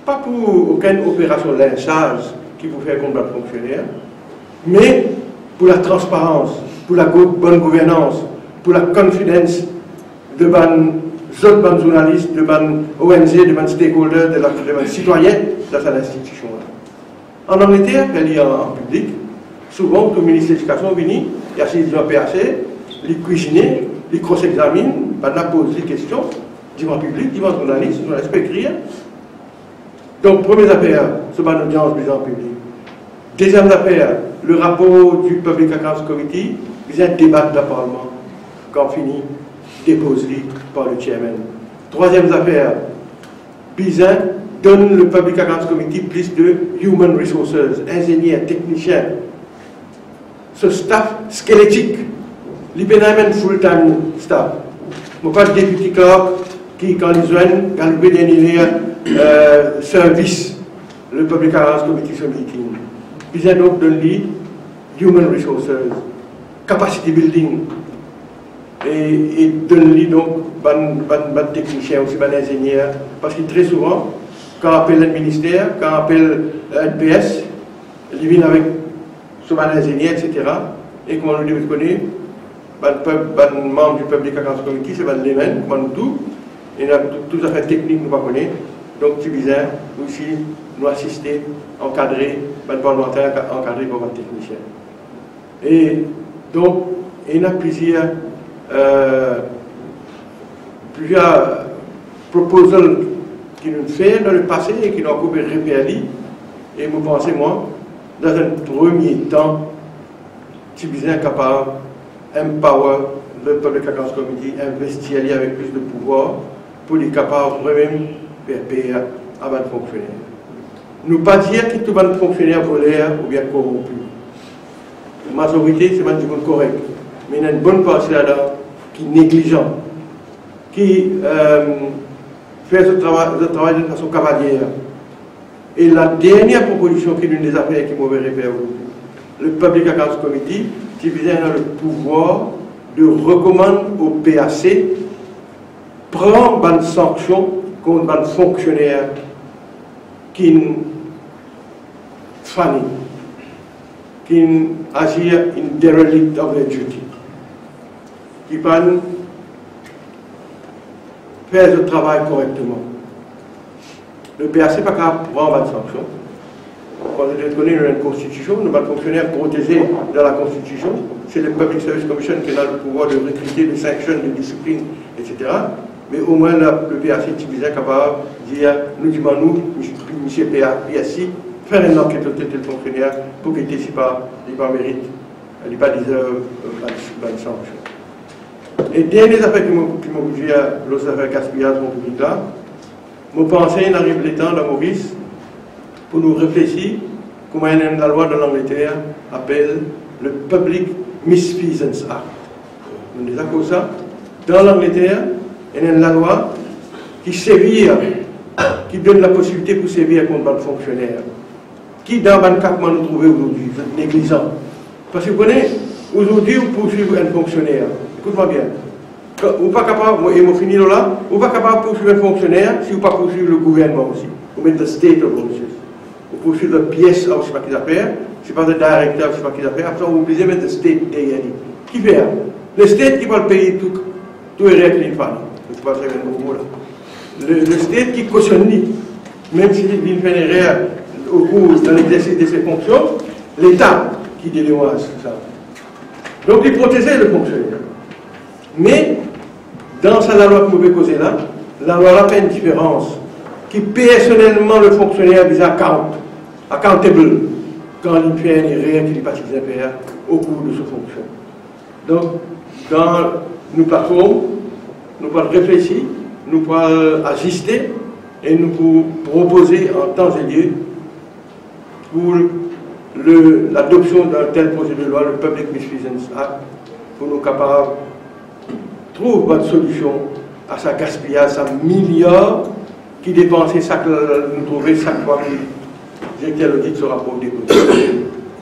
Pa pou okenn operasion linsaz ki pou fer kont bann fonksioner, me pou la transparans, pou la gou-, bonn gouvernans, pou la confidence de bann, zot bann zournalis, de bann O N G, de bann stakeholders, de la, de bann sitwayin dan sa linstitision la. An Angleter, fer li an, an piblik, souvan ou trouv minis ledikasion vini, li asiz devan P A C, li kwizine, li cross-examine, bann la poz li kestion, devan piblik, devan zournalis, zournalis pe ekrir. Donk, premie zafer, so bann odians bizin an piblik. Deziem zafer, le rapor du Public Accounts Committee bizin debat dan Parlman, kan fini depoz li par le chairman. Trwaziem zafer, bizin donn le Public Accounts Committee plis de human resources, inzenier, teknisien. So staff skeletik, li pena menm full-time staff. Mo krwar deputy clerk ki, kan li zwenn, galoupe dernie ler, euh, servis le Public Accounts Committee so meeting. Bizin donk donn li human resources, capacity building, e, e donn li donk bann, bann, bann teknisien osi, bann inzenier, parski tre souvan, kan apel enn minister, kan apel enn P S, li vinn avek so bann inzenier, et cetera. E kouma nou dimoun kone, bann pib-, bann manm du Public Accounts Committee, se bann layman, kouma nou tou, ena tou, tou zafer teknik nou pa kone. Donk, ti bizin osi nou asiste, ankadre bann parlmanter, ankadre par bann teknisien. E donk, ena plizier, euh, plizier proposal ki nou fer dan lepase e ki nou ankor pe refer li. E mo panse, mwa, dan enn premie tan, ti bizin kapav empower le Public Accounts Committee, investir li avek plis de pouvwar pou li kapav vremem fer per a bann fonksioner. Nou pa dir ki tou bann fonksioner voler oubien koronpi. Mazorite se bann dimoun korek, me ena enn bonn parti ladan ki neglizan, ki, euh, fer zot travay, zot travay dan enn fason kavalyer. E la dernie propozision ki nou deza fer, ki mo pe refer, le Public Accounts Committee ti bizin ena le pouvwar de rekomann o P A C pran bann sanksion kont bann fonksioner ki'nn fane. ki'nn azir in derelict of their duty, ki pa'nn fer zot travay korekteman. Le P A C pa kapav pran bann sanksion. Parski nou kone nou ena enn konstitision, nou bann fonksioner proteze dan la konstitision. Se le Public Service Commission ki ena le pouvwar de rekrite, de sanksione, de disiplinn, et cetera. Me omwin le, le P A C ti bizin kapav dir, nou dimann ou, misie, misie P A, P A C, fer enn lanket lor tel, tel fonksioner pou gete si pa, li pa merit, li pa deserve, euh, bann, bann sanksion. E dernie zafer ki mo, ki mo pou dir lor zafer gaspiyaz fon piblik la, mo panse inn ariv letan dan Moris pou nou reflesi kouma ena enn lalwa dan Langleter apel le Public Misfeasance Act. Nou deza koz sa, dan Langleter ena enn lalwa ki sevir, ki donn laposibilite pou sevir kont bann fonksioner. Ki dan bann katman nou trouve azordi, zot neglizan. Parski, ou kone, azordi ou pourswiv enn fonksioner, ekout mwa bien, kan ou pa kapav, mo, e mo fini lor la, ou pa kapav pourswiv enn fonksioner si ou pa pourswiv le gouvernman osi. Ou met the state of Mauritius. Ou pourswiv the P S A ou sepa ki zafer, sepa the director ou sepa ki zafer, apre ou oblize met the state deryer li. Kifer? Le state ki pou al peye tou, tou erer ki li fer. Mo pa servi enn gro mo la. Le, le state ki kosionn li, mem si li vinn fer enn erer okour dan legzersis de se fonksion, Leta ki dedomaz sa. Donk, li proteze le fonksioner. Me, dan sa lalwa ki mo pe koze la, lalwa la fer enn diferans, ki personelman le fonksioner bizin account, accountable, kan li fer enn erer ki li pa ti bizin fer okour de so fonksion. Donk, dan nou platform, nou pou al reflesi, nou pou al aziste e nou pou propoze an tan e lie pou le, ladopsion dan tel proze de lwa, le Public Misfeasance Act, pou nou kapav trouv bann solision a sa gaspiyaz, sa miliar ki depanse sak, nou trouve sak fwa ki direkter lodit so rapor depoze.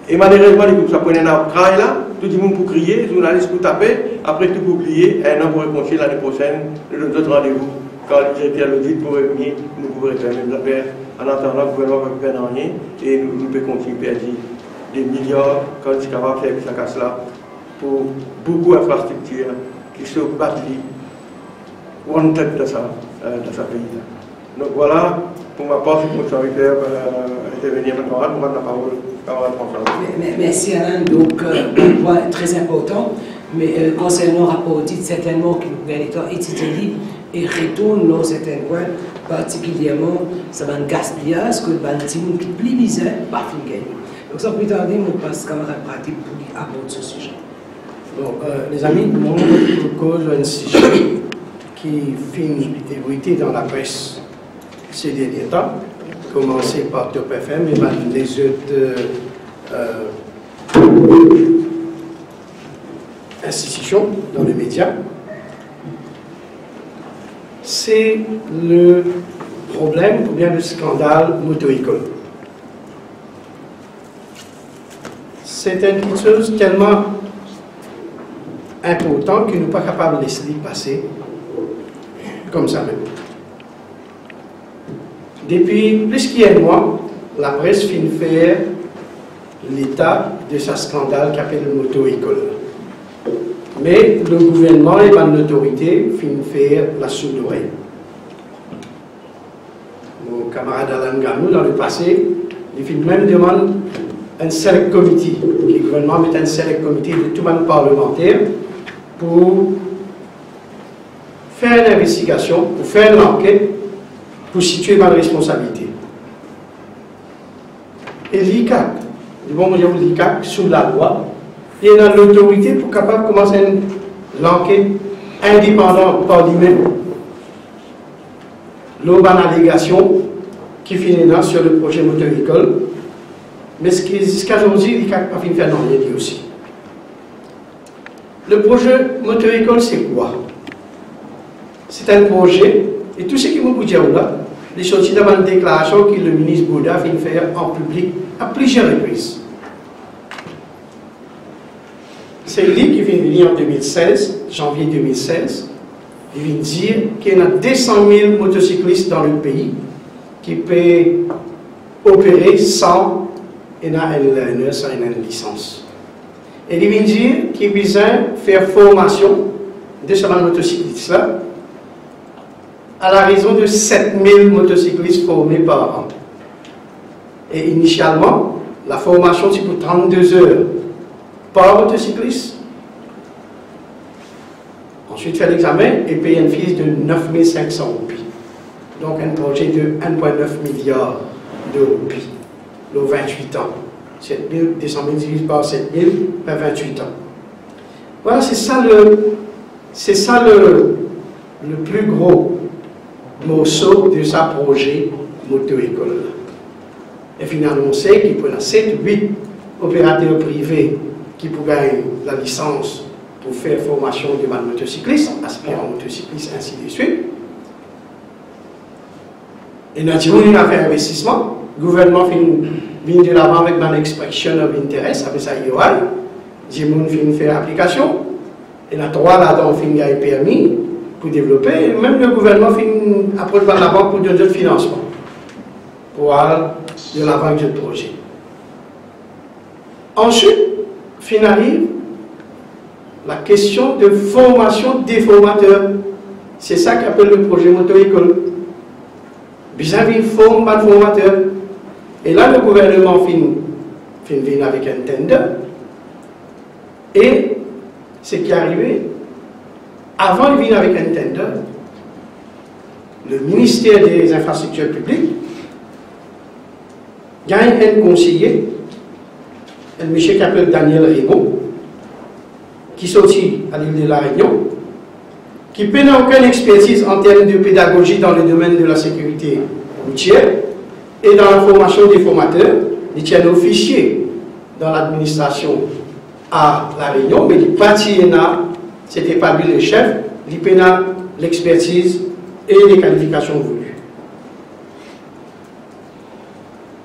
E malerezman, li koumsa pou ena kray la, tou dimoun pou kriye, zournalis pou tape, apre tou pou bliye, enn an pou rekonsiye, lane prosenn, nou donn zot randevou kan direkter lodit pou revini, nou pou reffer mem zafer. An atandan, gouvernman pa pe fer nanye e nou, nou pe kontign perdi de miliar kan nou ti kapav servi sa kas la pou boukou infrastriktir ki so bat li wanted dan sa, euh, dan sa pei la. Donk vwala, pou ma par, seki mo ti anvi fer, euh, intervenir bann kamarad, mo donn laparol kamarad François. Me-, me-, mersi, Alan. Donk, euh, pwin tre inportan. Me, euh, konsernan rapor odit, sertennman ki nou pou gagn letan etidie li e retourn lor sertin pwin, partikilierman sa bann gaspiyaz ki bann dimoun ki pli bizin pa finn gagne. Donk, san pli tarde, mo pas kamarad Pratip pou li abord so size. Bon, euh, lezami, mo pou koz enn size ki finn ebruite dan lapres se dernie tan, koumanse par Top F M e bann lezot, euh, euh, institision dan le media. Se le problem oubien le skandal Moto Ecole. Se enn kiksoz telman inportan ki nou pa kapav les li pase koumsa mem. Depi plis ki enn mwa, lapres finn fer leta de sa skandal ki apel Moto Ecole. Me le gouvernman e bann lotorite finn fer lasourd lorey. Mo kamarad Alan Ganou, dan lepase, li finn mem demann enn select committee, ki gouvernman met enn select committee de tou bann parlemanter pou fer enn investigasion, pou fer enn lanket, pou sitwe bann responsabilite. E l'ICAC, li bon, mo dir ou, l'ICAC, sou lalwa, li ena lotorite pou kapav koumans enn lanket indepandan par limem lor bann alegasion ki finn ena sir le proze Moto Ecole, me ki ziska zordi l'ICAC pa finn fer nanye li osi. Le proze Moto Ecole se kwa? Se enn proze, e tou seki mo pou dir ou la, li sorti dan bann deklarasion ki le minis Bourda finn fer an piblik a plizier repriz. Se li ki finn vini an de mil sez, zanvie de mil sez, li vinn dir ki ena de san mil motosiklis dan le pei ki pe opere san ena enn learner san ena enn lisans. E li vinn dir ki bizin fer formasion de sa bann motosiklis la, à la raison de sept mille motosiklis forme par an. E inisialman, laformasion ti pou trannde zer par motosiklis. Answit, fer lexamen e pey enn fees de nef mil sink san roupi. Donk, enn proze de enn pwin nef miliar de roupi lor vintwit an. Set mil, de san mil divize par set mil, fer vintwit an. Vwala, se sa le, se sa le, le pli gro morso de sa proze moto-ekol la. E finn anonse ki pou ena set, wit operater prive ki pou gagn lalisans pou fer formasion de bann motosiklis, aspiran motosiklis, ainsi de suite. Ena dimoun inn al fer investisman, gouvernman finn vinn delavan avek bann expression of interest, apel sa E O I, dimoun finn fer aplikasion, ena trwa ladan finn gagn permi pou devlope, e mem le gouvernman finn apros bann labank pou donn zot finansman pou al delavan avek zot proze. Answit, finn ariv lakestion de formasion de formater. Se sa ki apel le proze moto-ekol. Bizin vinn form bann formater. E la, le gouvernman finn, finn vinn avek enn tender. E seki arive, avan li vinn avek enn tender, le Ministère des Infrastructures Publiques gagn enn konseye, enn misie ki apel Daniel Raymond, ki sorti a lil de La Réunion, ki pena okenn expertiz an term de pedagozi dan le domenn de la sekirite routier e dan la formasion de formater. Li ti enn ofisie dan ladministrasion a La Réunion, me li pa ti ena, sete pa li le sef, li pena lexpertiz e le kalifikasion voulu.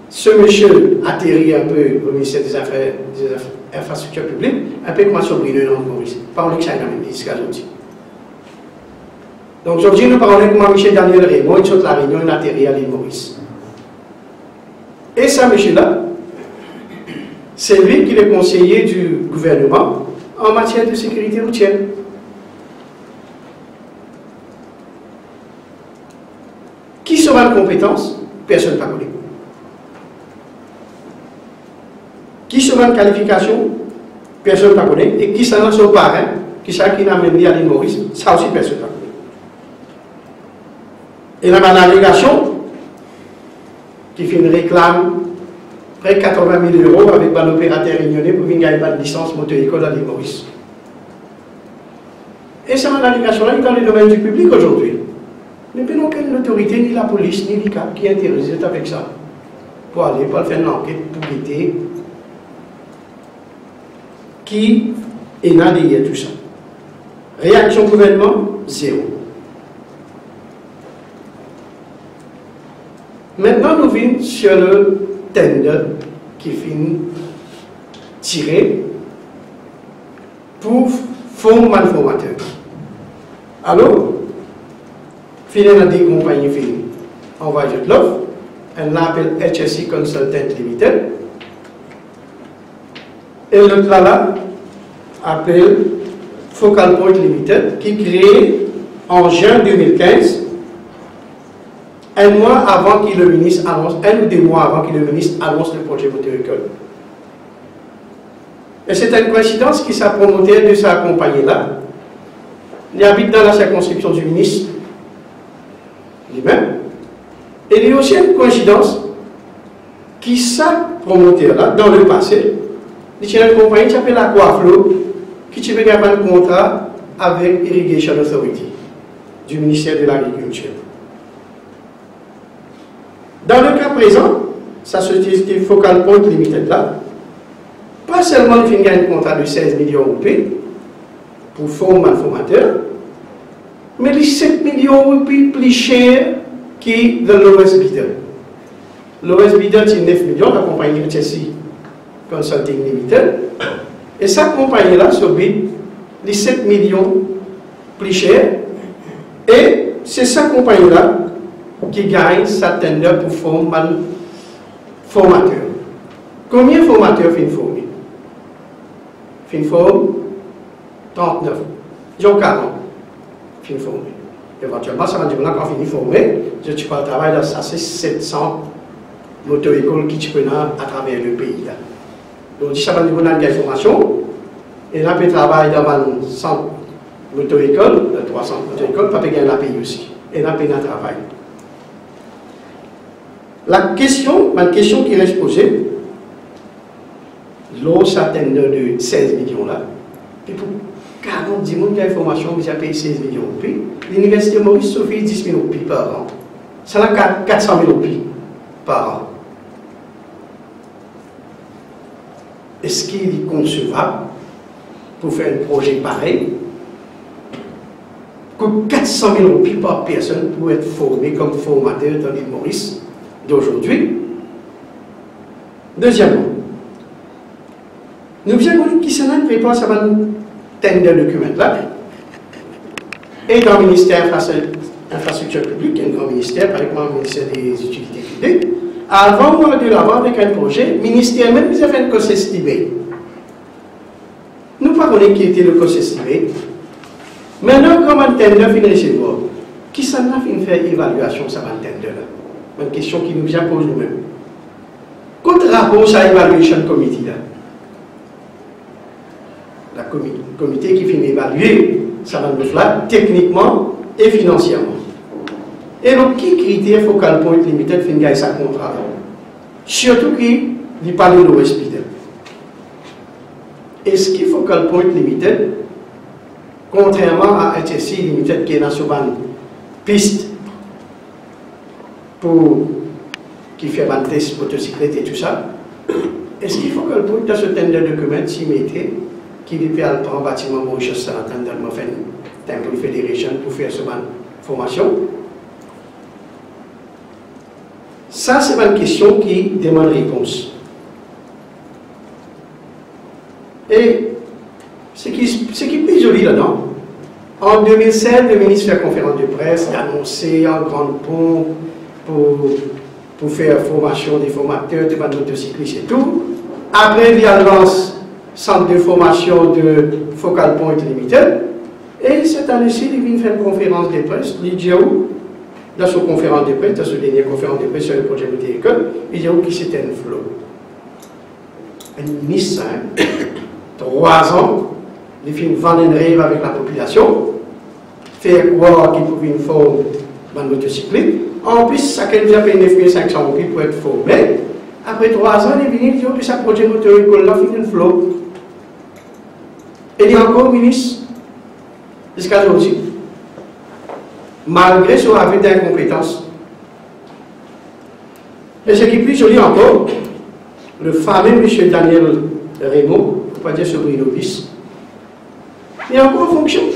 Ce monsieur atterrit un peu au ministère des Affaires, des Aff-, Infrastructures Publiques, un peu comme Sobrino dans Maurice. Parole que ça, il a même dit, jusqu'à aujourd'hui. Donk, zordi, nou parle kouma misie Daniel Raymond, li sort La Réunion, li ateri a Lil Moris. E sa misie la, se li ki le konseye di gouvernman an matier de sekirite routier. Ki so bann konpetans? Personn pa kone. Ki so bann kalifikasion? Personn pa kone. E kisannla so parin? Kisannla ki amenn li a Lil Moris? Sa osi personn pa kone. Ena bann alegasion ki finn reklam pre katrovin mil euro avek bann operater renyone pou vinn gagn bann lisans moto-ekol a Lil Moris. E sa bann alegasion la, li dan le domenn di piblik azordi. Me pena okenn lotorite, ni lapolis, ni l'ICAP ki interese avek sa. Pou ale, pou al fer lanket, pou gete ki ena deryer tou sa. Reaksion gouvernman, zero. Aster nou vinn sur le tender ki finn tire pou form bann formater. Alor, finn ena de konpagni finn anvway zot lof, enn la apel H S C Consultant Limited, e lot la la apel Focal Point Limited, ki kree an zin de mil kinz, enn mwa avan ki le minis anons, enn ou de mwa avan ki le minis anons le proze moto-ekol. E se enn koinsidans ki sa promoter de sa konpagni la, li abit dan la sirkonskripsion di minis limem. E li osi enn koinsidans ki sa promoter la, dan lepase, li ti ena enn konpagni ki ti apel Aquaflow, ki ti pe gagn bann kontra avek Irrigation Authority di Minister de Lagrikiltir. Dan le ka prezan, sa sosiete Focal Point Limited la, pa selman li finn gagn kontra de sez milion roupi pou form bann formater, me li set milion roupi pli ser ki the lowest bidder. Lowest bidder ti nef milion, lakonpagni H S C Consulting Limited. E sa konpagni la, so bid, li set milion pli ser. E se sa konpagni la ki gagn sa tender pou form bann formater. Konbien formater finn forme? Finn form trant-nef, dizon karant finn forme. Evantielman, sa bann dimoun la kan fini forme, zot ti pou al travay dan sa se set san moto-lekol ki ti pena atraver lepei la. Donk, sa bann dimoun la gagn formasion, ena pe travay dan bann sant moto-lekol, dan trwa sant moto-lekol, pa pe gagn lapey osi. Ena pena travay. Lakestion, bann kestion ki res poze, lor sa tender de sez milion la, e pou karant dimoun gagn formasion, bizin pey sez milion roupi, Liniversite Moris ti ofrir dis mil roupi par an. Sa la kat, kat san mil roupi par an. Eski li konsevab pou fer enn proze parey, kout kat san mil roupi par personn pou et forme kom formater dan Lil Moris d'aujourd'hui? Dezieman, nou bizin kone kisannla inn prepar sa bann tender document la. E dan Minister Infrastri-, Infrastriktir Piblik, enn gran minister, parey kouma Minister des Utilités Publiques, avan ou al delavan avek enn proze, minister mem bizin fer enn cost estimate. Nou pa kone ki ete le cost estimate. Mintnan, kan bann tender finn resevwar, kisannla finn fer evaliasion sa bann tender la? Bann kestion ki nou bizin poz noumem. Kot rapor sa evaluation committee la? La komi-, komite ki finn evalie sa bann lof la teknikman e finansierman. E lor ki kriter Focal Point Limited finn gagn sa kontra la? Sirtou ki li pa le lowest bidder. Eski Focal Point Limited, kontrerman a H S C Limited ki ena so bann pis pou, ki fer bann tes motosiklet e tou sa, eski Focal Point dan so tender document ti mete ki li pe al pran batiman Mauritius Sanitary and Development Federation pou fer so bann formasion? Sa se bann kestion ki demann repons. E seki, seki pli zoli ladan, an de mil sez, le minis fer konferans de pres, li anonse an gran ponp pou, pou fer formasion de formater, de bann motosiklis e tou. Apre, li al lans sant de formasion de Focal Point Limited. E set ane si, li vinn fer enn konferans de pres, li dir ou, dan so konferans de pres, dan so dernie konferans de pres sir le proze moto-lekol, li dir ou ki se ti enn flop. Enn minis sa, hein? Trwa zan, li finn vann enn rev avek lapopilasion, fer krwar ki pou vinn form bann motosiklet. Anplis, sakenn bizin pey nef mil sink san roupi pou et forme. Apre trwa zan, li vini, li dir ou ki sa proze moto-lekol la finn enn flop. E li ankor minis ziska zordi, malgre so ave d'inkonpetans. E seki pli zoli ankor, le fame misie Daniel Remo, pou pa dir so Bruno Bis, li ankor an fonksion.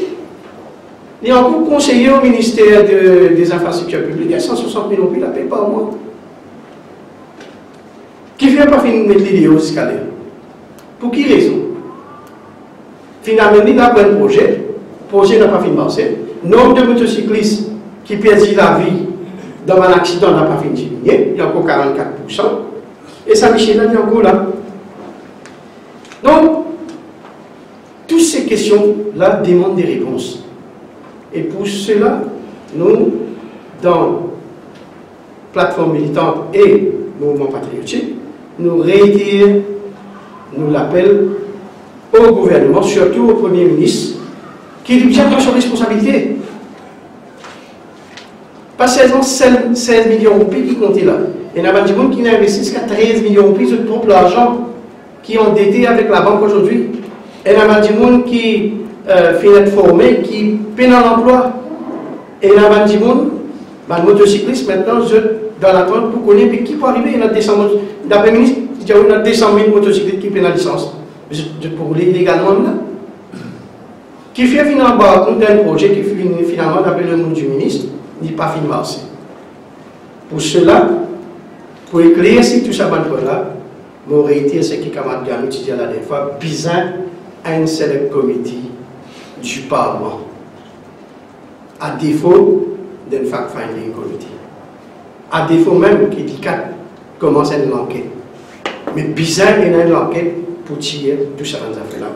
Li ankor konseye o Minister de, des Infrastructures Publiques, e san swasant mil roupi li pe pey par mwa. Kifer pa finn met li deor ziska ler? Pou ki rezon? Finn amenn li la pou enn proze, proze napa finn marse, nonb de motosiklis ki perdi lavi dan bann aksidan napa finn diminie, li ankor karannkat poursan, e sa misie la, li ankor la. Donk, tou se kestion la demann de repons. E pou sela, nou, dan Platform Militant e Mouvman Patriotik, nou reiter nou lapel o gouverneman, sirtou o Premie Minis, ki li bizin pran so responsabilite. Pa selman sel sez milion roupi ki konte la. Ena bann dimoun ki inn investi ziska trez milion roupi zot prop larzan, ki andete avek labank azordi. Ena bann dimoun ki, eh, finn et forme, ki pena lanplwa. Ena bann dimoun, bann motosiklis, mintnan zot dan latant pou kone, me ki pou arive? Ena de san mot-, dapre minis, li dir ou ena de san mil motosiklet ki pena lisans. Me zot, zot pou roule ilegalman la. Kifer finn anbark nou dan enn proze ki finn, finalman, dapre le mo di minis, li pa finn marse? Pou sela, pou eklersi tou sa bann pwin la, mo reiter seki kamarad Gano ti dir la dernie fwa, bizin enn select committee di Parlman. A defo d'enn fact-finding committee. A defo mem ki li kapav koumans enn lanket. Me bizin ena enn lanket pou tir tou sa bann zafer la.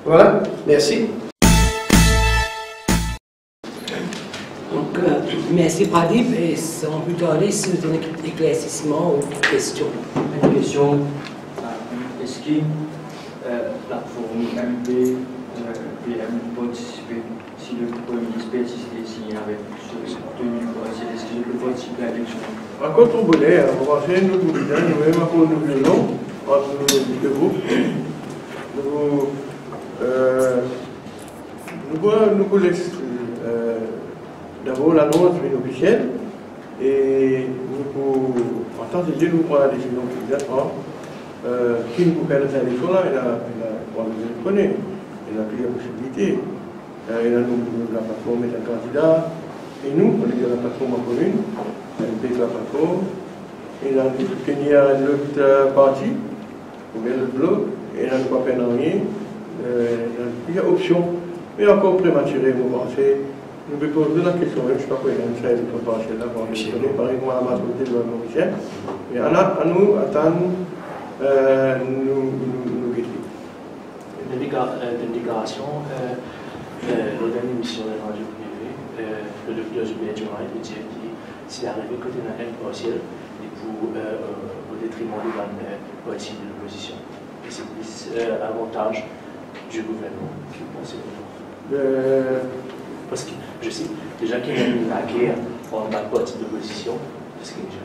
Vwala, mersi. Donc, euh, merci Pradip, et sans plus tarder, si vous avez des éclaircissements ou questions. Une question, euh, est-ce que, euh, la plateforme M P, euh, P M participer si le Premier ministre persiste et signe avec ce tenu, quoi, c'est, est-ce que le vote siffle à l'élection ? Ankor tro boner, mo panse nou pou bizin, nou mem akoz nou violon, ant nou de group, nou, euh, nou pou, nou pou les, euh, dabor lanons vinn ofisiel, e nou pou, an tan de Dieu, nou pran la desizion ki bizin pran, euh, ki nou pou fer dan sa eleksion la, ena, ena, bon, nou kone, ena plizier posibilite. Eh, ena nou, nou, laplatform met enn kandida, e nou, nou ena laplatform an komin, enn de laplatform, ena nou tenir enn lot, eh, parti, oubien lot blok, ena nou pa fer nanye, eh, ena plizier opsion. Me ankor prematire, mo panse, nou pe poz nou lakestion, mem si pa pou ena enn sa eleksion parsiel la, parski, parey kouma lamazorite de Morisien, me ann, annou atann, eh, nou, nou, nou gete. Une décla-, euh, une déclaration, euh, euh, lors d'une émission de radio privée, euh, le docteur Gilbert Durin, il dit que s'il arrive que tu as un partiel, et pour, euh, euh, au détriment de la, euh, parti de l'opposition. Et c'est plus, euh, avantage du gouvernement. Que pensez-vous ? Euh, parce que je sais déjà qu'il y a eu la guerre entre les partis d'opposition, parce que déjà,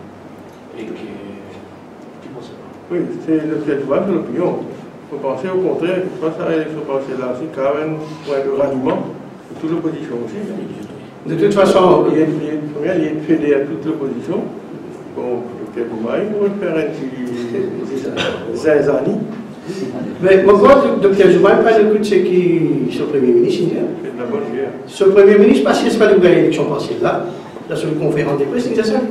e ki, ki panse? Wi, se, se, se lopinion. Mo panse, okontrer, ki sa eleksion parsiel la osi, kapav enn pwin de raliyman pou tou lopozision osi. De tout fason, li, li, li feder tou lopozision. Bon, Dokter Goumaye, nou fer enn ti zinzani. Me mo krwar Dokter Goumaye pa ekout seki so Premie Minis inn dir. Se la bonn ide. So Premie Minis pa sipoze pa gagn eleksion parsiel la, dan so konferans de pres, li dir sa.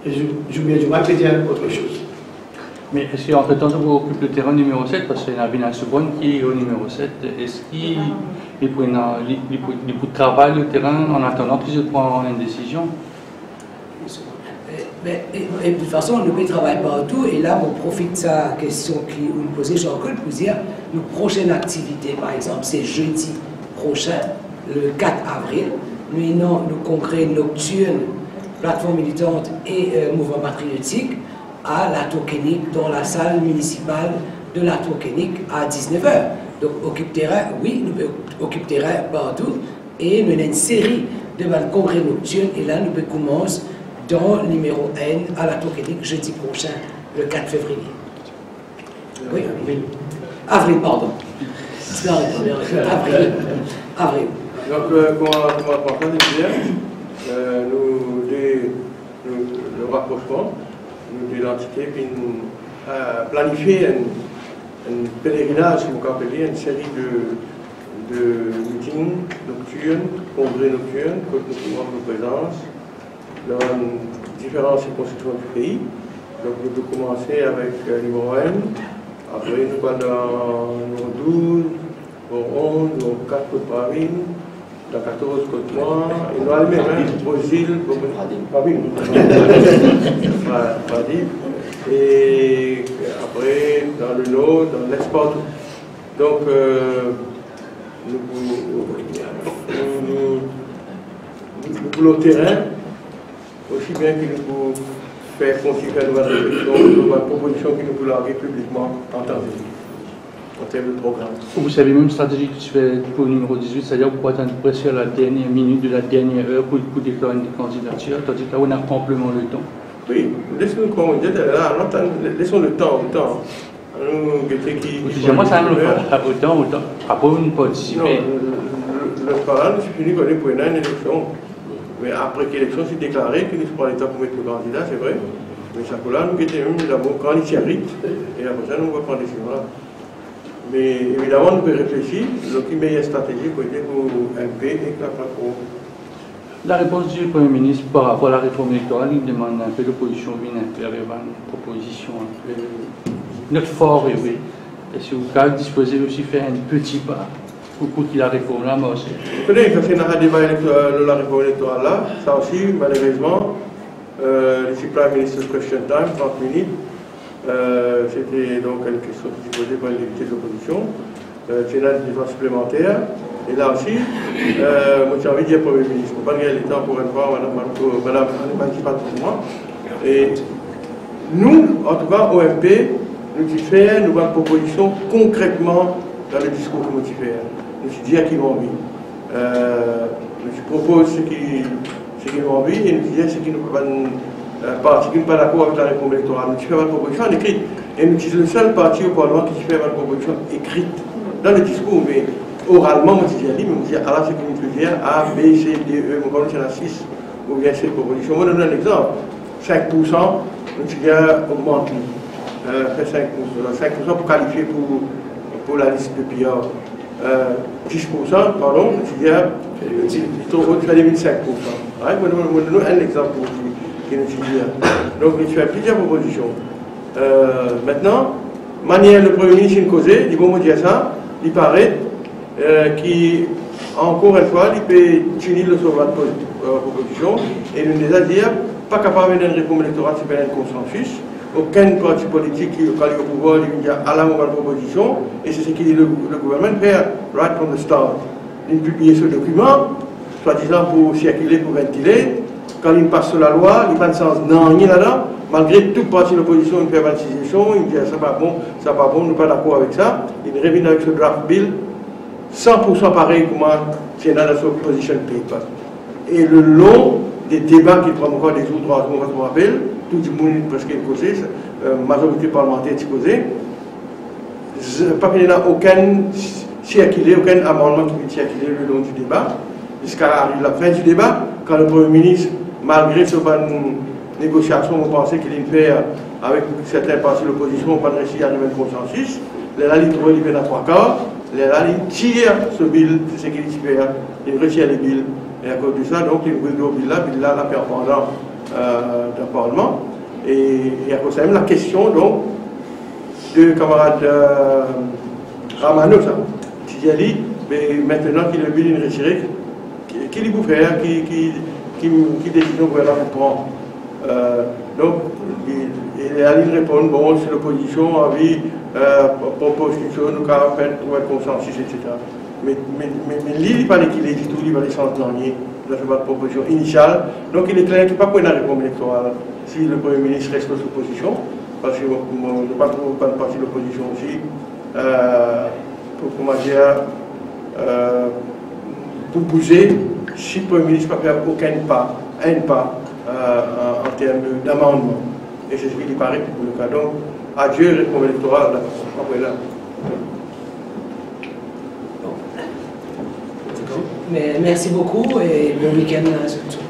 Jou-, Gilbert Durin pe dir autre chose. Me eski antretan, zot pou okip leterin nimero set, parski ena Vina Soubonne ki o nimero set, eski li pou ena, li, li pou, li pou travay leterin an atandan ki zot pran enn desizion? E, be, e, e de tout fason, nou pe travay partou, e la, mo profit sa kestion ki ou'nn poze, Jean-Claude, pou dir, nou prosenn aktivite, par exanp, se zedi prosin, le kat avril, nou ena nou kongre noktirn Plateforme Militante et, euh, Mouvement Patriotique à La Tour Koenig, dans la salle municipale de La Tour Koenig à dix-neuf heures. Donk, okip terin, wi, nou pe okip terin partou, e nou ena enn seri de bann kongre noktirn, e la, nou pe koumans dan nimero enn à La Tour Koenig, zedi prosin, le kat fevriye. Wi, avril. Avril, pardon. Avril, avril. Donk, euh, kouma, kouma François dir, euh, nou de, nou, le rapprochement, nou de lantite, pi nou, euh, planifie enn, enn pelerinaz, kouma nou apel li, enn seri de, de meeting nocturne, kongre noktirn, kot nou pou mont nou prezans, dan diferan sirkonskripsion di pei. Donk, nou pou koumanse avek, euh, nimero enn, apre nou pou al dan nimero douz, nimero onz, nimero kat kot Pravin, dan katorz kot mwa, e nou al mem, hein, Bozil, Bozil, Pravin. Pra-, Pradip. E apre, dan lenor, dan les partou. Donk, euh, nou pou, nou, nou, nou pou lor terin, osi bien ki nou pou fer kontign nou bann refleksion, nou bann propozision ki nou pou large piblikman an tan vini, an term de program. Ou pou servi mem stratezi ki ti fer pou nimero dizwit, setadir ou pou atann preske la dernière minute, de la dernière heure pou, pou deklar enn kandidatir, tandis ki la, ou ena anpleman letan. Wi, les nou, kouma dir, la, nou atann, laissons le temps au temps. Nou gete ki, ki... Ou ti dir mwa sa, nou, otan, otan, apre nou partisipe. Non, le, le, le, le, pa la, nou ti fini kone pou ena enn eleksion. Me apre ki eleksion ti deklare, ki nou ti pran letan pou met nou kandida, se vre. Me sa kou la, nou gete mem dabor kan li ti ariv, e apre sa, nou va pran desizion la. Me evidaman, nou pe reflesi lor ki meyer stratezi pou ete pou M P ek laplatform. Larepons di Premie Minis par rapor a lareform elektoral, li demann inpe lopozision vinn inpe avek bann propozision inpe not for, wi. Eski ou kapav dispoze osi fer enn peti pa pou, pou ki lareform la marse? Ou kone, kan ti ena deba elektoral, lareform elektoral la, sa osi, malerezman, Euh, li ti Prime Minister's Question Time, trant minit. Euh, sete donk enn kestion ki ti poze par enn depite de lopozision. Euh, ti ena enn deba siplemanter. E la osi, euh, mo ti anvi dir Premie Minis, mo pa gagn letan, ankor enn fwa, madam, madam, madam Anne Marie, pa pou mwa. E nou, antouka, O M P, nou ti fer nou bann propozision konkretman dan le diskour ki mo ti fer. Nou ti dir ki nou anvi. Euh, nou ti propoz seki, seki nou anvi e nou ti dir seki nou, bann, euh, parti ki nou pa dakor avek lareform elektoral. Nou ti fer bann propozision an ekri. E nou ti le sel parti o parlman ki ti fer bann propozision ekri dan le diskour, me oralman, mo ti dir li, me mo dir, ala seki nou pe dir, A, B, C, D, E, mo pa konn si ena sis oubien set propozision. Mo donn enn lexanp, sink pour san, nou ti gagn ogmant li. Euh, fer sink pour san, sink pour san pou kalifie pou, pou lalis de P R. Euh, dis pour san, pardon, nou ti gagn, euh, ti, ti tro, nou ti gagn vinn sink pour san. Right? Mo, mo, mo donn enn lexanp pou ki, ki nou ti dir. Donk, nou ti fer plizier propozision. Euh, mintnan, manier le Premie Minis inn koze, li, bon, mo dir sa, li paret, euh, ki, ankor enn fwa, li pe tini lor so bann po-, euh, propozision, e nou deza dir, pa kapav ena enn reform elektoral si pena enn konsansis. Okenn parti politik ki, kan li o pouvwar, li vinn dir, ala mo bann propozision, e se seki le, le gouvernman fer right from the start. Li pibliye so dokiman, swadizan pou sirkile, pou ventile. Kan li pas so lalwa, li pa sanz nanye ladan, malgre tou parti lopozision inn fer bann sizesion, inn dir, sa pa bon, sa pa bon, nou pa dakor avek sa. Li revinn avek so draft bill, san pour san parey kouma ti ena dan so position paper. E le lon de deba ki pran ankor de zour, trwa zour, mo pa rapel, tou dimoun preske koze, euh, mazorite parlmanter ti koze, z-, pa finn ena okenn sirkile, okenn amannman ki finn sirkile le lon di deba, ziska ariv lafin di deba, kan le Premie Minis, malgre so bann negosiasion, mo panse ki li fer avek sertin parti lopozision, pa resi ariv enn konsansis. Lerla li trouve li pena trwa kar, lerla li tir so bill, se seki li ti fer, li retir le bill. E akoz de sa, donk, li withdraw bill la, bill la, la pe an pandan, euh, dan parlman. E, e akoz sa mem, lakestion, donk, de kamarad, euh, Romano, sa, ti dir li, me mintnan ki le bill inn retire, ki, ki li pou fer, ki, ki, ki, ki desizion gouvernman pou pran? Euh, donk, li, e li reponn, bon, si lopozision anvi, euh, propoz kiksoz, nou kapav fer, trouv enn konsansis, etsetera. Me, me, me, me li, li pa le kile ditou, li pa le sanz nanye dan so bann propozision inisial. Donk, il est clair ki pa pou ena reform elektoral si le Premie Minis res lor so pozision, parski mo, mo, mo pa trouv bann parti lopozision osi, euh, pou, kouma dir, euh, pou bouze si Premie Minis pa fer okenn pa, enn pa, euh, an, an term de, damannman. E se seki li paret pou le ka. Donk, adie reform elektoral, apre la. Me-, mersi boukou e bon wikenn a zot tou.